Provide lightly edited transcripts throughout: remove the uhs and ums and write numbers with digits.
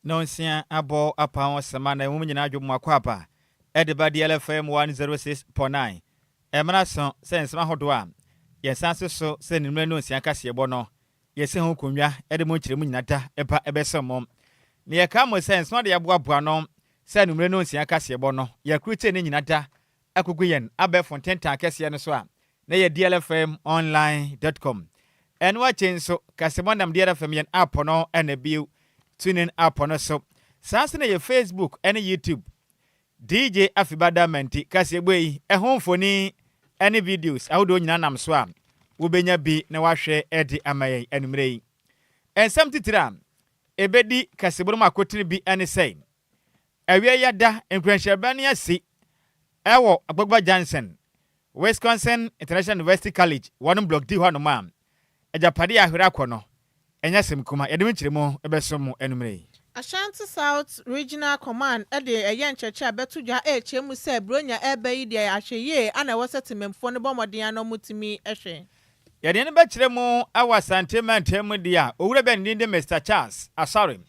Nonsia abɔ apa sɛma na ɛmu nyinaa dwom akɔ aba ɛde ba DLFM 106.9. Ɛmena so sɛ nsɛm ahodoɔ a yɛnsan so so sɛ nimmerɛ 9 kaseɛbɔ no yɛsɛ ho nkonnwa ɛde mu nkyerɛmu nyina da ɛba ɛbɛsɛ mo. Na yɛka mo sɛ nsɛm de yɛaboaboa no sɛ nimmerɛ 9 kaseɛbɔ no yɛkurukyɛ ne nyina da akogu yɛn abɛɛfo ntentan kɛseɛ no so a na yɛ dlfmonline.com. Ɛno akyi nso kaseɛbɔ nam DLFM yɛn app no ɛna bio TuneIn app no so, saa nso na yɛ Facebook ɛne YouTube DJ Afibada Manti kaseɛbɔ yi ɛho mfoni ɛne videos ahodoɔ nyinaa nam so a wobɛnya bi na wahwɛ ɛde ama yɛn anummerɛ yi. Nsɛm titiri a ɛbɛdi kaseɛbɔ no mu akotene bi ɛne sɛ awia yɛda nkuranhyɛbɛ no asi ɛwɔ Agbogba Johnson Wisconsin International University College wɔn Block D hɔnom a agyapadeɛ ahwere akɔ no ɛnyɛ sɛm kuma yɛde mu nkyerɛmu ɛbɛso mu anummerɛ yi. Ashanti South Regional Command de ɛyɛ nkyerɛkyerɛ a bɛto dwa ɛrekyerɛ mu sɛ Buronya ɛreba yi deɛ, ahwɛ yie ana ɛwɔ sɛ temamfoɔ no bɔ mmɔden ana ɔmotumi hwɛ. Yɛde no bɛkyerɛ mu awɔ Asante mantam mu deɛ a owura bɛ ne din de Mr Charles Asare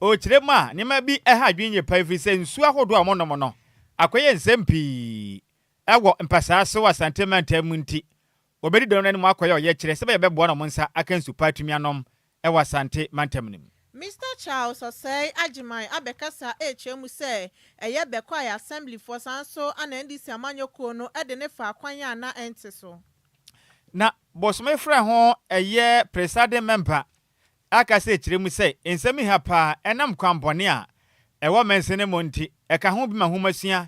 ɔkyerɛ mu a nneɛma bi ɛha adwene yie pa ɛfiri sɛ nsuo ahodoɔ a wɔnom no akɔyɛ nsɛm pii ɛwɔ mpasaa so wɔ Asante mantam mu, nti wɔbɛdi dɔm no anim akɔyɛ ɔyɛkyerɛ sɛ bɛyɛ bɛboa na ɔmo nsa aka nsu pa atumi anom ɛwɔ Asante mantam no mu. Mr Charles Ɔsɛe Agyeman abɛkasa ɛrekyerɛ mu sɛ ɛyɛ Bɛkɔ a assemblyfoɔ san so ana NDC amanyɔkuo no de ne fa akwan a na ɛnte so. Na bosome frɛ ho ɛyɛ presiding member aka sɛ kyerɛ mu sɛ nsɛm ha paa ɛnam kwanbɔne a ɛwɔ mɛnse mu nti ɛka ho bi ma ahomasua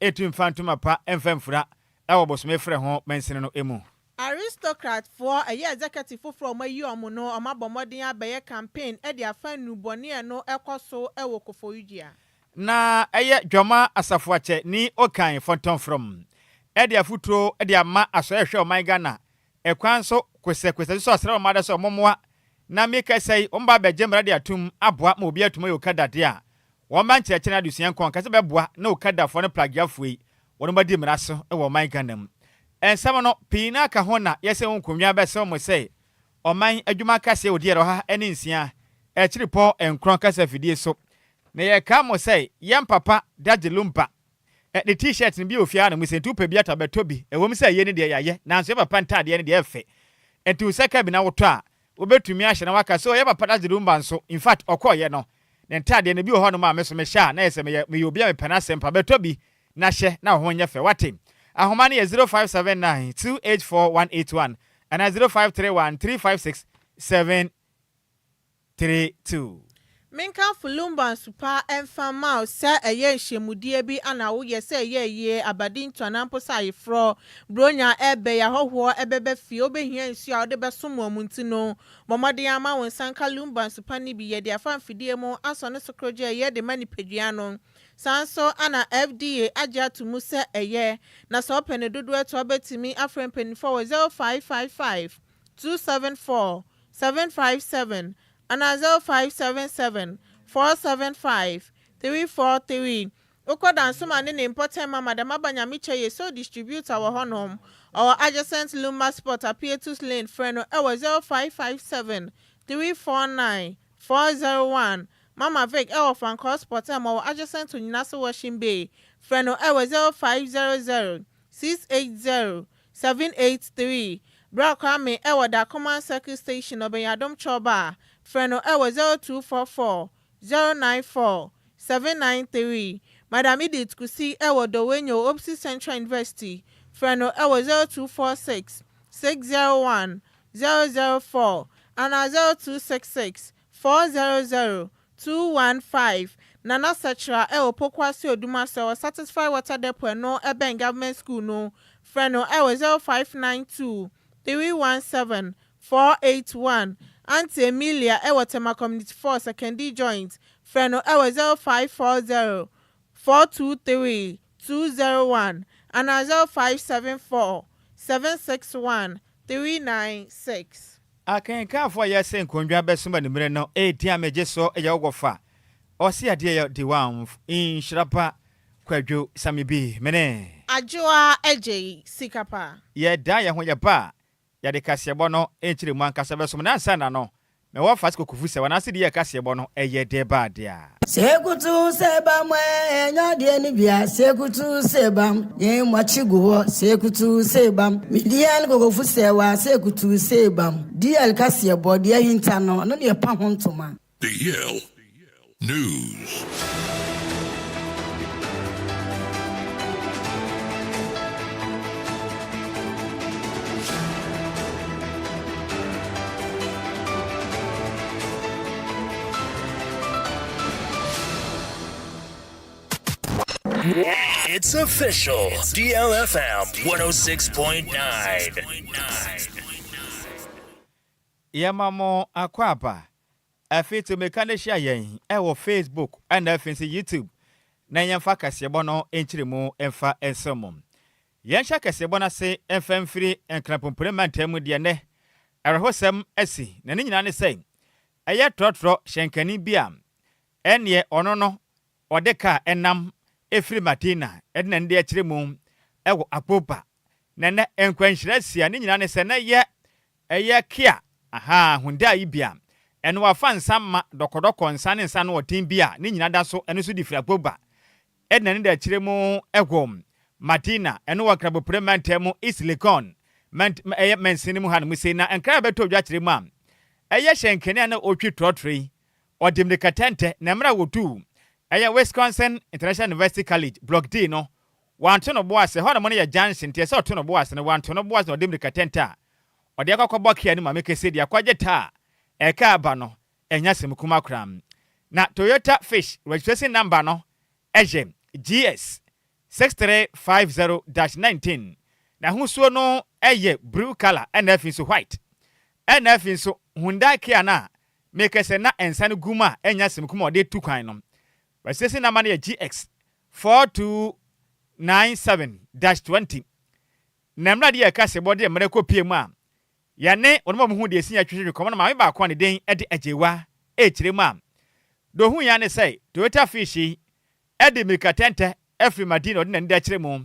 ɛtu mfa ntoma pa ɛmfa mfura ɛwɔ bosome frɛ ho mɛnsene no mu. Aristocratfoɔ ɛyɛ executive foforɔ a wɔayi wɔn no, wɔn abɔ mmɔden abɛyɛ campaign de afa nnubɔne no ɛkɔ so wɔ Koforidua. Na ɛyɛ Dwama Asafoakyɛ ni Okan Fɔntɔnfrɔm ɛde afotuo de ama asɔre ɛhwɛ ɔman Ghana ɛkwan so kosɛkosɛ so asrɛ ɔman sɛ ɔmɔmmoa na meka sɛ wɔn ba abɛgye mmara de atum aboa ma obi atuma yɛ okada deɛ a wɔn ba nkyerɛkyerɛ no adesua nkɔn kɛsɛ bɛboa na okadafoɔ no plagiafoɔ yi wɔn ba di mmara so wɔ ɔman Ghana mu. Nsɛm no pii na aka ho na yɛsɛ wɔn nkonnwa bɛsɛw mo sɛ ɔman adwuma kaseɛ wɔ deɛ 106.9 kasa fidie so. Na yɛka mo sɛ yɛn papa Daddy Lumba ne T-shirt no bi wɔ fie ha na mu sɛ nti wopɛ bi atɔ bɛtɔ bi. Ɛwɔ mu sɛ ɛyɛ ne deɛ yɛayɛ, nanso yɛ papa ntaadeɛ no deɛ ɛfɛ, nti wo sɛ ka bi na wotɔ a wobɛtumi ahyɛ na waka sɛ ɔyɛ papa Daddy Lumba nso. In fact, ɔkɔɔyɛ no ne ntaadeɛ no bi wɔ hɔnom a me so mehyɛ a na yɛ sɛ meyɛ obi a mepɛ no asɛm pa. Bɛtɔ bi na hyɛ na wo ho nyɛ fɛ. Wate, ahoma no yɛ 0579 284 181 anaa 0531 356 732. Menkamfo Lumba nsupa ɛmfa ma wo sɛ ɛyɛ nhyiamudie bi ana woyɛ sɛ ɛyɛ yie abadi ntoana mpo sɛ ayeforɔ Buronya ɛbɛ yɛ ahɔhoɔ ɛbɛbɛ fie, wobɛhia nsuo a wode bɛsom wɔn mu, nti no bɔ mmɔden ama wo nsa nka Lumba nsupa no bi. Yɛde afa mfidie mu asɔ ne sokorogye a ɛyɛ de ma nipadua no. Saa nso ana FDA agye ato mu sɛ ɛyɛ, na sɛ ɔpɛ ne dodoɔ ɛto wobɛtumi afrɛ mpanimfoɔ wɔ 0555 274 757 ana 0577 475 343. Wokɔ Dansoma ne ne mpɔtam ma Madam Aba Nyamekyɛ yɛ so distributor wɔ hɔnom. Ɔwɔ adjacent Luma Sport, Apietus Lane. Frɛ no ɛwɔ 0557 349 401. Mama Vic ɛwɔ Fankɔ Sport ɛma wɔ adjacent to Nyinase Washing Bay. Frɛ no ɛwɔ 0500 680 783. Bra Kwame ɛwɔ Dakoman Circle Station, ɔbɛnyadom Chɔba. Frɛ no ɛwɔ 0244 094 793. Madam Edith Kusi ɛwɔ Dɔwenyo Opsi Central University. Frɛ no ɛwɔ 0246 601 004 ana 0266 400 215. Nana Sɛkyerɛ ɛwɔ Pokuase Odumase, wɔ Satisfy Water Depot, ɛno ɛbɛn government school no. Frɛ no ɛwɔ 0592 317 481. Auntie Emilia ɛwɔ Tema Community 4, Sekondi Joint. Frɛ no ɛwɔ 0540 423 201 ana 0574 761 396. Akenkanfoɔ a yɛsɛ nkonnwa bɛsom animmerɛ no ɛredi a megye so ɛyɛ wowɔ ɔse adeɛ yɛ de wanf nhyira pa Kwadwo Same bi mene Adwoa Agye Sika Pa. Yɛda yɛn ho yɛba a yɛde kaseɛbɔ no nkyerɛ mu ankasa bɛsom na ansa na no. Mewɔ fa sɛ kokofu sɛ wɔn ase de yɛ kaseɛbɔ no ɛyɛ dɛ baa dea. Sekutu sebam ɛnyɛ adeɛ no bia sekutu sebam yɛn mwakyi gu hɔ sekutu sebam media ne kokofu sɛwa sekutu sebam DL kaseɛbɔ deɛ ahinta no ɔno ne ɛpa ho ntoma. DL News. It's official. DLFM 106.9. Yɛma mo akwaaba. Afei to mmirika no hyia yɛn wɔ Facebook ɛna afei nso YouTube na yɛmfa kaseɛbɔ no nkyerɛmu mfa nso mo. Yɛnhyɛ kaseɛbɔ no ase mfa mfiri Nkrapompire mantam mu deɛ nnɛ awerɛhosɛm asi na ne nyinaa ne sɛ ɛyɛ trɔtrɔ hyɛnkani bi a ɛneɛ ɔno no ɔde kaa ɛnam ɛfiri Madina ɛde n'ani de akyerɛ mu ɛwɔ Akpoba na nnɛ nkwanhyira asi a ne nyinaa ne sɛ na yɛ ɛyɛ Kia ahaa Hyundai yi bi a ɛno wafa nsa ma dɔkɔdɔkɔ nsa ne nsa no ɔden bi a ne nyinaa da so ɛno nso de firi Akpoba ɛde n'ani de akyerɛ mu ɛwɔ Madina ɛno wɔ Nkrabopire mantam mu East Legon mant ɛyɛ mansini mu ha no mu sei na nkra a bɛtɔ dwa kyerɛ mu a ɛyɛ hyɛnkani a na ɔtwi trɔtrɔ yi ɔde mmirikatɛntɛ na mmerɛ a wɔduu ɛyɛ Wisconsin International University College Block D no wanto no bo ase hɔ nom no yɛ junction nti ɛsɛ ɔto no bo ase no wanto no bo ase na ɔde mmirikatɛntɛ a ɔde akɔkɔbɔ kia no maame kɛse de akɔgye taa ɛka aba no ɛnya asɛm kuma koraa na Toyota Fish registration number no ɛyɛ GS 6350-19 n'ahosuo no ɛyɛ blue colour ɛna afei nso white ɛna afei nso Hyundai Kia no a mekɛsɛ na nsa no gu mu a ɛnya asɛm kuma ɔde tu kwan no registration number no yɛ GX 4297-20 na mmerɛ de yɛ kase bɔ de mmerɛ kɔ pie mu a yɛne wɔn a wɔn ho deɛ esi atwitwi kɔmɔ no maame baako a ne den de agyewa ɛrekyerɛ mu a dohu ya ne sɛ Toyota Fish yi ɛde mmirikatɛntɛ afiri Madina ɔde n'ani de akyerɛ mu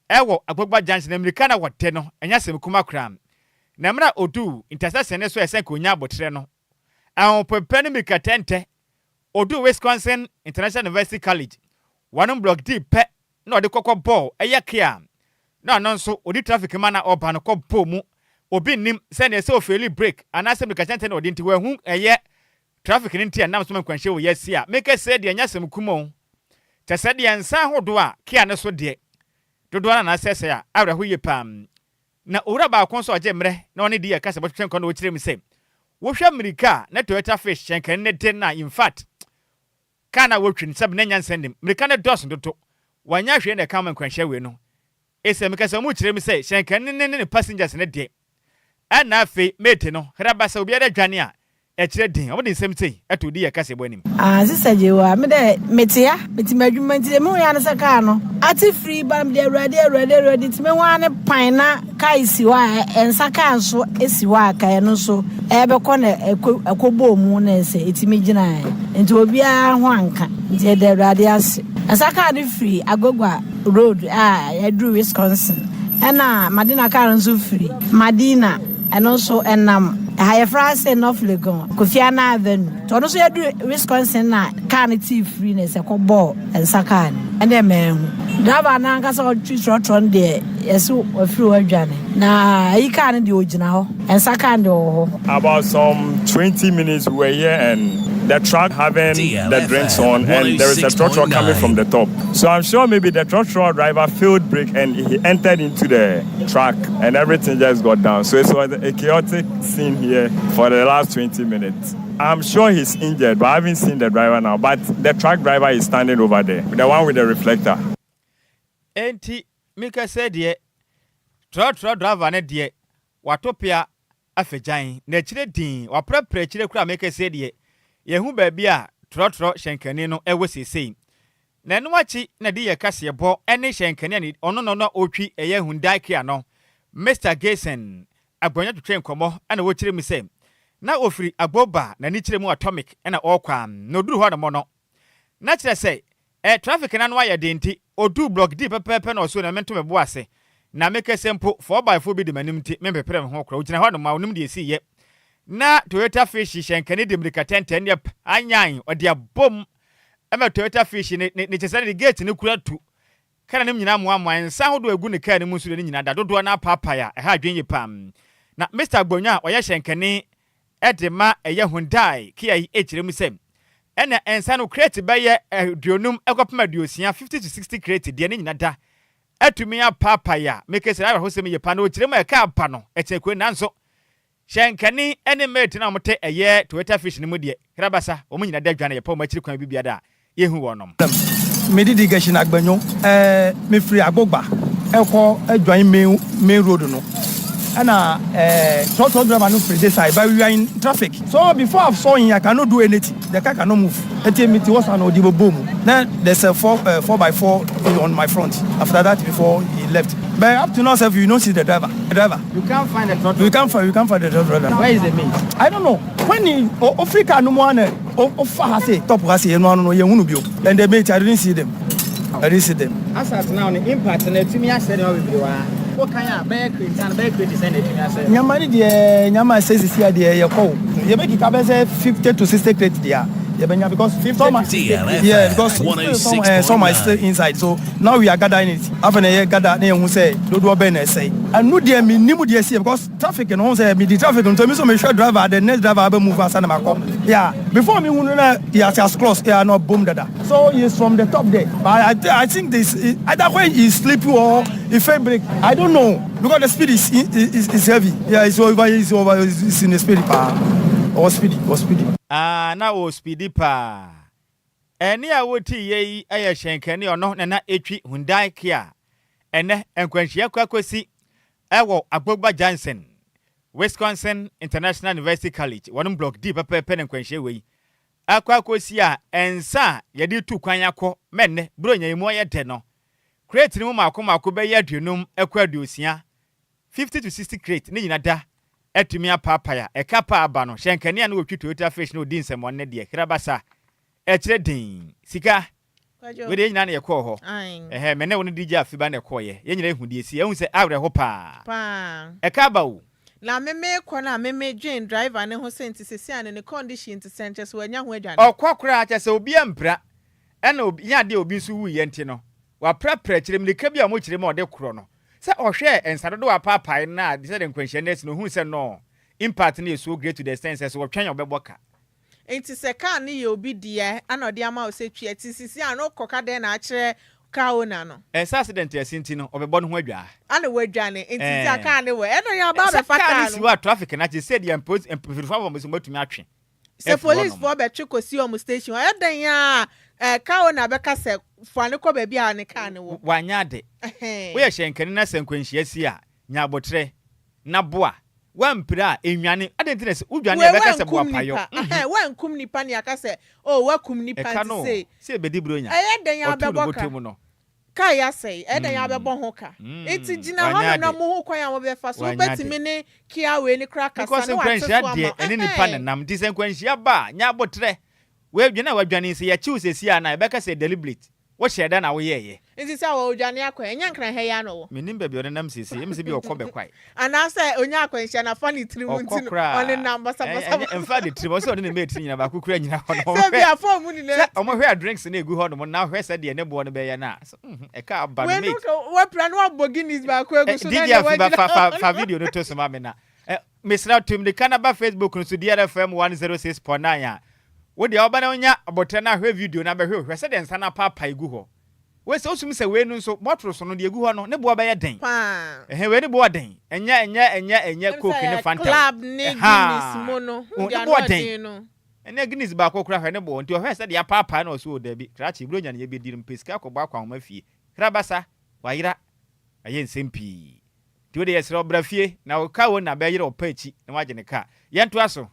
ɛwɔ Agbogba junction na mmirika na wɔte no ɛnyɛ asɛm kuma koraa na mmerɛ a oduu intersection ne so ɛsɛn ka onya abotire no ahopɛpɛ ne mmirikatɛntɛ oduu Wisconsin International University College wɔn block D pɛ na ɔde kɔkɔ bɔɔl ɛyɛ Kia na ɔno nso odi traffic ma na ɔba no kɔ bɔɔl mu obi nim sɛnea ɛsɛ ofeeli brake anaasɛ mmirikatɛntɛ na ɔde nti wɔahu ɛyɛ traffic ne nti ɛnam so ma nkwanhyia wɔ yɛasi a meka sɛ deɛ ɛnyɛ asɛm kum o kyɛ sɛ deɛ nsa ahodoɔ a Kia ne so deɛ dodoɔ no anaasɛ sɛ a awerɛho yie paa na owura baako nso ɔgye mmerɛ na ɔne di yɛ kasa bɔtwetwe nkɔ na ɔkyerɛ mu sɛ wohwɛ mmirika a na Toyota Fish hyɛnkani ne de na in fact kaa na wɔtwi no sɛbi na nyansa nim mmirika no dɔɔso dodo wɔnyɛ hwee na ɛka ma nkwanhyia wei no ɛsɛ meka sɛ ɔmo kyerɛ mu sɛ hyɛnkani ne ne passengers ne deɛ ɛna afei mate no hraba sɛ obiara dwane a ɛkyerɛ den ɔmo de nsɛm sei ɛto di yɛ kasa bɔ anim. Ah, sisa gye wa me dɛ mete ya mete m'adwuma nti de mehu ya ne sɛ kaa no ate firi ba mede Awurade, Awurade, Awurade, nti mehu a ne pan na kaa si hɔ a ɛnsa kaa nso si hɔ a kaa no nso ɛbɛkɔ na ɛkɔbɔɔ mu na ɛsɛ ɛtumi gyinaeɛ nti obiara ho anka nti ɛda Awurade ase. Ɛnsa kaa no firi Agogwa Road a ɛduru Wisconsin ɛna Madina kaa no nso firi Madina ɛno nso ɛnam ɛha yɛfrɛ ase North Legon Kofi Annan Avenue nti ɔno nso yɛduru Wisconsin na kaa no tii firi na ɛsɛ kɔbɔɔ nsa kaa no ɛnna mɛnhu driver no ankasa ɔtwi trɔtrɔ no deɛ yɛsɛ wafiri hɔ adwane na ayi kaa no deɛ ɔgyina hɔ nsa kaa no deɛ ɔwɔ hɔ. About some 20 minutes we were here and the truck having the drinks on and there is a truck coming from the top. So I'm sure maybe the truck driver failed brake and he entered into the truck and everything just got down. So it was a chaotic scene here for the last 20 minutes. I'm sure he's injured, but I haven't seen the driver now. But the truck driver is standing over there, the one with the reflector. Enti mika sɛ deɛ trɔtrɔ driver ne deɛ wato pea afɛgyan na akyire din waprɛprɛ akyire kora meka sɛ deɛ yɛhu baabi a trɔtrɔ hyɛnkani no ɛwɔ seesei na ɛno akyi na de yɛ kaseɛbɔ ne hyɛnkani a ɔno no na ɔtwi ɛyɛ Hyundai Kia no Mr Gason Agbanya twetwe nkɔmmɔ ɛna wɔkyerɛ mu sɛ na ofiri Agboba n'ani kyerɛ mu Atomic ɛna ɔrekɔ a na oduru hɔ nom no na kyerɛ sɛ traffic na no ayɛ den nti oduu Block D pɛpɛɛpɛ na ɔso na mento me bo ase na mekɛsɛ mpo 4x4 bi di m'anim nti mempepere me ho koraa ogyina hɔ nom a onim deɛ esi yɛ. Na Toyota Fish hyɛnkani de mmirika tɛntɛn ne anyan ɔde abom ma Toyota Fish ne ne ne kyɛ sɛ ne gate no kura tu. Kaa no nyinaa moamoa, nsa ahodoɔ a ɛgu ne kaa no mu nso deɛ ne nyinaa da dodoɔ no apaapae a ɛha adwene yie paa. Na Mister Agbonyo a ɔyɛ hyɛnkani de ma ɛyɛ Hyundai Kia yi kyerɛ mu sɛ ɛna nsa no crate bɛyɛ 50 kɔpem 60, 50 to 60 crate, deɛ ne nyinaa da atumi apaapae a meke sɛ awerɛhosɛm yie paa. Na ɔkyerɛ mu a ɛkaa ba no ɛkyɛ kuro, nanso hyɛnkani ne mate no a wɔte ɛyɛ Toyota Fish no mu deɛ, krabasa wɔn nyinaa da dwane yɛpɛ wɔn akyiri kwan bi biara a yɛhu wɔnom. Medidi Gɛhyɛ Agbanyo, mefiri Agbogba ɛkɔ Adwan main road no, ɛna trɔtrɔ driver no firi this side, but we are in traffic, so before I saw him, I cannot do anything. The car cannot move. Eti mi ti wɔ sa na ɔdi bɔ mu. Then there's a 4x4 on my front. After that, before he left, but up to now sef, you no see the driver, the driver. You can't find the trɔtrɔ. We can't find the driver. Where is the mate? I don't know. When he ofiri car no mu ana ofa ha se top ha se enu ano no yɛn hunu bio, and the mate, I didn't see them, I didn't see them. As at now, the impact na etumi asɛ ne ma bebree wa. Wokan a bɛyɛ crate na bɛyɛ crate sɛ na etumi asɛ? Nyama ni deɛ, nyama ɛsɛ sisi adeɛ yɛ kɔ o, yɛbɛ kika bɛ sɛ 50 to 60 crate deɛ yɛbɛnya because some are, DLFM yeah, because some are still inside, so now we are gathering it. Afei na yɛ gather na yɛn hu sɛ dodoɔ bɛn na ɛsɛ. Ɛnu deɛ mi nimu deɛ si yɛ because traffic no ho sɛ mi di traffic no nti mi so mi hwɛ driver, the next driver abɛ move asa na ma kɔ. Yeah, before mi hu no na he has crossed, yeah, no boom dada, so he is from the top there, but I think this either when he is sleeping or he fail brake, I don't know, because the speed is heavy. Yeah, it's over, it's in the speed paa or speedy or speedy. Ah, na wɔ speedy paa. Ɛne a wɔti yɛ yi yɛ hyɛnkani, ɔno na na etwi Hyundai Kia. Ɛnɛ nkwanhyia kɔ akɔsi ɛwɔ Agbogba Johnson, Wisconsin International University College, wɔn Block D pɛpɛɛpɛ ne nkwanhyia wɔ yi akɔ akɔsi a nsa a yɛde tu kwan akɔ mɛnnɛ buronya yi mu ɔyɛ dɛ no, crate no mu mako mako bɛyɛ 50 kɔ 60, 50 to 60 crate, ne nyina da atumi apaapae a ɛka pa aba no. Hyɛnkani a na wɔtwi Toyota Fish na ɔdi nsɛmmɔne no deɛ, krabasa ɛkyerɛ den sika. Kwadwo. Wei deɛ, yɛn nyinaa na yɛkɔɔ hɔ. Aye. Ɛhɛ, mɛ ne wo no DJ Afiba na ɛkɔɔyɛ. Yɛn nyinaa ehu deɛ esi, ehu sɛ awerɛho paa. Paa. Ɛka aba o. Na meme kɔ no a, meme dwen driver ne ho sɛ nti sesi a ne condition te sɛ nkyɛ sɛ wanya ho adwane. Ɔkɔ koraa kyɛ sɛ obi ampira, ɛna obi nyɛ adeɛ a obi nso wuyɛ nti no waprapra akyire mmirika bi a ɔmo kyerɛ mu a ɔde korɔ no sɛ ɔhwɛ nsa dodoɔ apaapae no a sɛ de nkwanhyia no asi no, ohun sɛ no impact no yɛ so great to the extent sɛ wɔtwɛn a ɔbɛbɔ ka. Nti sɛ car no yɛ obi deɛ ana ɔde ama wo sɛ twi ti sisi a no kɔka dɛn na akyerɛ car owner no? Ɛsɛ accident asi nti no ɔbɛbɔ no ho adwaa. Ana wadwane nti Eh. sɛ car no wɔ ɛno yɛ ɔba Sɛ abɛfa car car no si no hɔ a, traffic no akye sɛ deɛ mpanyinfoɔ abɔ mo so mɔtumi atwe sɛ afiri hɔnom. policefoɔ bɛtwe kɔsi ɔmo station, ɔyɛ dɛn a car owner bɛka sɛ fa ne kɔ baabi a ne car no wɔ. Wanyɛ ade. Ɛhɛn. Woyɛ hyɛnkani na sɛ nkwanhyia si a, nya abɔtrɛ na boa. Wampira a enwane ade nti na sɛ wodwane Wei a ɛbɛka sɛ boa wankum payɔ. nipa. Ɛhɛn, wankum nipa ne aka sɛ oh, wakum nipa. Ɛka Nti no sei sɛ ebedi buronya ɛyɛ dɛn a ɔtoo ne bɛbɔ ka bɔtɔ mu no. Kaa yɛ asɛe, ɛyɛ dɛn a bɛbɔ ho ka? Nti gyina Wanyɛ hɔ no na ade. mo ho kwan a mobɛfa so Wanyɛ wobɛtumi ade. ne kia wei ne kora kasa Because ne wate so nkwanhyia ama deɛ, ɛne nipa Ɛhɛn. nenam nti sɛ nkwanhyia ba a, nya abɔtrɛ. Wɔadwane a wadwane sɛ yɛkyew sɛsi a na ɛbɛka sɛ deliberate, wohyɛ da na woyɛɛyɛ. Nti sɛ wɔdwane akɔ, ɛnyɛ nkran ha yi ano wɔ? Menim baabi a ɔde nam sɛsi, ɛmu sɛ bi ɔkɔ bɛkwae. Anaasɛ onya akwanhyia na fa ne tirim Ɔkɔ nti no koraa. ɔne nam basabasa. Ɛmfa de tirim, ɔsɛ ɔde ne mate nyina baako kura nyina hɔ no. Sɛ bi afɔ mu nyinaa. Sɛ ɔmo hwɛ a, drinks no egu hɔ nom na hwɛ sɛ deɛ ne boɔ no bɛyɛ no a so, ɛka aba no wei no mate. ka wapira na wabɔ Guinness baako egu so na DJ deɛ Afiba wagyina fa fa hɔ fa no. video no to so ma me na mesrɛ tum de ka na ba Facebook no so, DRFM 106.9 a wo deɛ ɔba na wonya abɔtɛ no ahwɛ video no abɛhwɛ hwɛ sɛdeɛ nsa no apaapae gu hɔ. Wei sɛ wosum sɛ wei no nso bɔtoro so no deɛ egu hɔ no ne boɔ bɛyɛ den. Paa. Ɛhɛn, wei ne boɔ den, ɛnyɛ Ɛm Coke sɛ ne Fanta o. Club ne Ɛha. Guinness mu no Oh, ne deɛ boɔ ano den. ɔden no. Ɛnɛ Guinness baako kora, hwɛ ne boɔ. Nti ɔhwɛ sɛ deɛ apaapae na ɔso wɔ dabi krakye buronya ne yɛbɛdi no mpɛ sika akɔbɔ akɔ ahoma fie krabasa wayera ɛyɛ nsɛm pii. Nti wode yɛsrɛ ɔbra fie na wo ka wo na bɛyerɛ ɔpa akyi na wagye ne kaa. Yɛntoa so.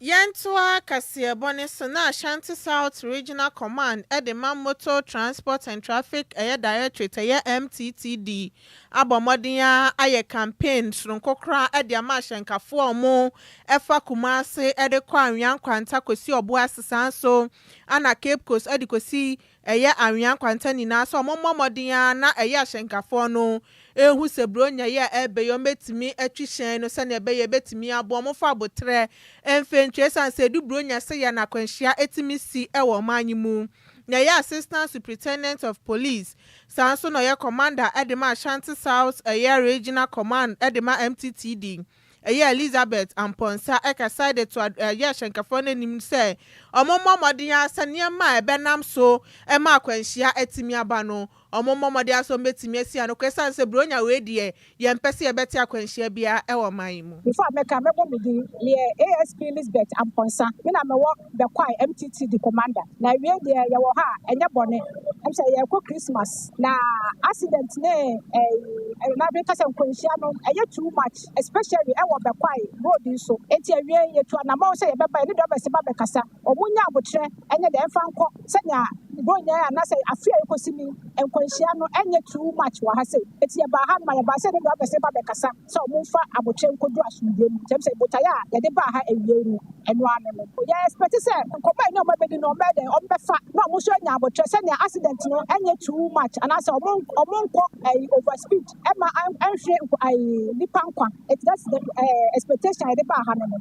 Yɛntoa kaseɛbɔ ne so na Ashanti South Regional Command de ma Motor Transport and Traffic ɛyɛ Directorate, ɛyɛ MTTD, abɔ mmɔden a ayɛ campaign soronko koraa de ama ahyɛnkafoɔ a ɔmo ɛfa Kumase de kɔ Anwea Nkwanta kɔsi Ɔboase, saa nso ana Cape Coast de kɔsi ɛyɛ Anwea Nkwanta nyinaa sɛ ɔmo mmɔ mmɔden a na ɛyɛ ahyɛnkafoɔ no. Ehu sɛ Buronya yi a ɛreba yi, wɔbɛtumi atwi hyɛn no sɛnea ɛbɛyɛ ɛbɛtumi aboa wɔn fa aboterɛ mfɛntwie ɛsiane sɛ ɛdu Buronya sɛ yɛ na akwanhyia ɛtumi si wɔ ɔman yi mu. Na ɛyɛ Assistant Superintendent of Police, saa nso na ɔyɛ Commander de ma Ashanti South ɛyɛ Regional Command de ma MTTD, ɛyɛ Elizabeth Amponsah ɛkasae de to ɛyɛ ahyɛnkafoɔ no anim sɛ wɔmmɔ mmɔden ara sɛ nneɛma a ɛbɛnam so ma akwanhyia atumi aba no, wɔmmɔ mmɔden ara sɛ wɔbɛtumi asi ano kwan ɛsiane sɛ Buronya wei deɛ yɛmpɛ sɛ yɛbɛte akwanhyia biara wɔ ɔman yi mu. Before a mɛka, mɛbɔ me din. Meyɛ ASP Lisbeth Amponsah. Me na mewɔ Bekwai MTTD Commander. Na awiei deɛ yɛwɔ hɔ a, ɛnyɛ bɔne. Ɛm sɛ yɛrekɔ Christmas na accident ne ɛɛ na meka sɛ nkwanhyia no ɛyɛ too much especially ɛwɔ Bekwai road yi so. Enti awiei yɛtu anamɔn sɛ yɛbɛba yɛne drivers ba bɛkasa. Wɔn nya abotrɛ ɛnyɛ dɛ ɛmfa nkɔ sɛnea Buronya yi anaasɛ afe a yɛkɔsi ni nkwanhyia no ɛnyɛ too much wɔ ha sei. Enti yɛbaa ha no ma yɛbaa sɛ yɛne drivers ba bɛkasa sɛ wɔn mfa abotrɛ nkɔduru asomdwoeɛ mu. Kyerɛ sɛ botaeɛ a yɛde baa ha awiei no ɛno ara no no. Yɛ expect sɛ nkɔmmɔ a yɛne wɔn bɛdi no wɔn bɛyɛ dɛn wɔn bɛfa na wɔn nso anya abotrɛ sɛnea accident no ɛnyɛ too much anaasɛ wɔn wɔn nkɔ ɛyi over speed ɛma ɛnhwere ɛyi nipa nkwa. Enti that's the expectation a yɛde baa ha no no.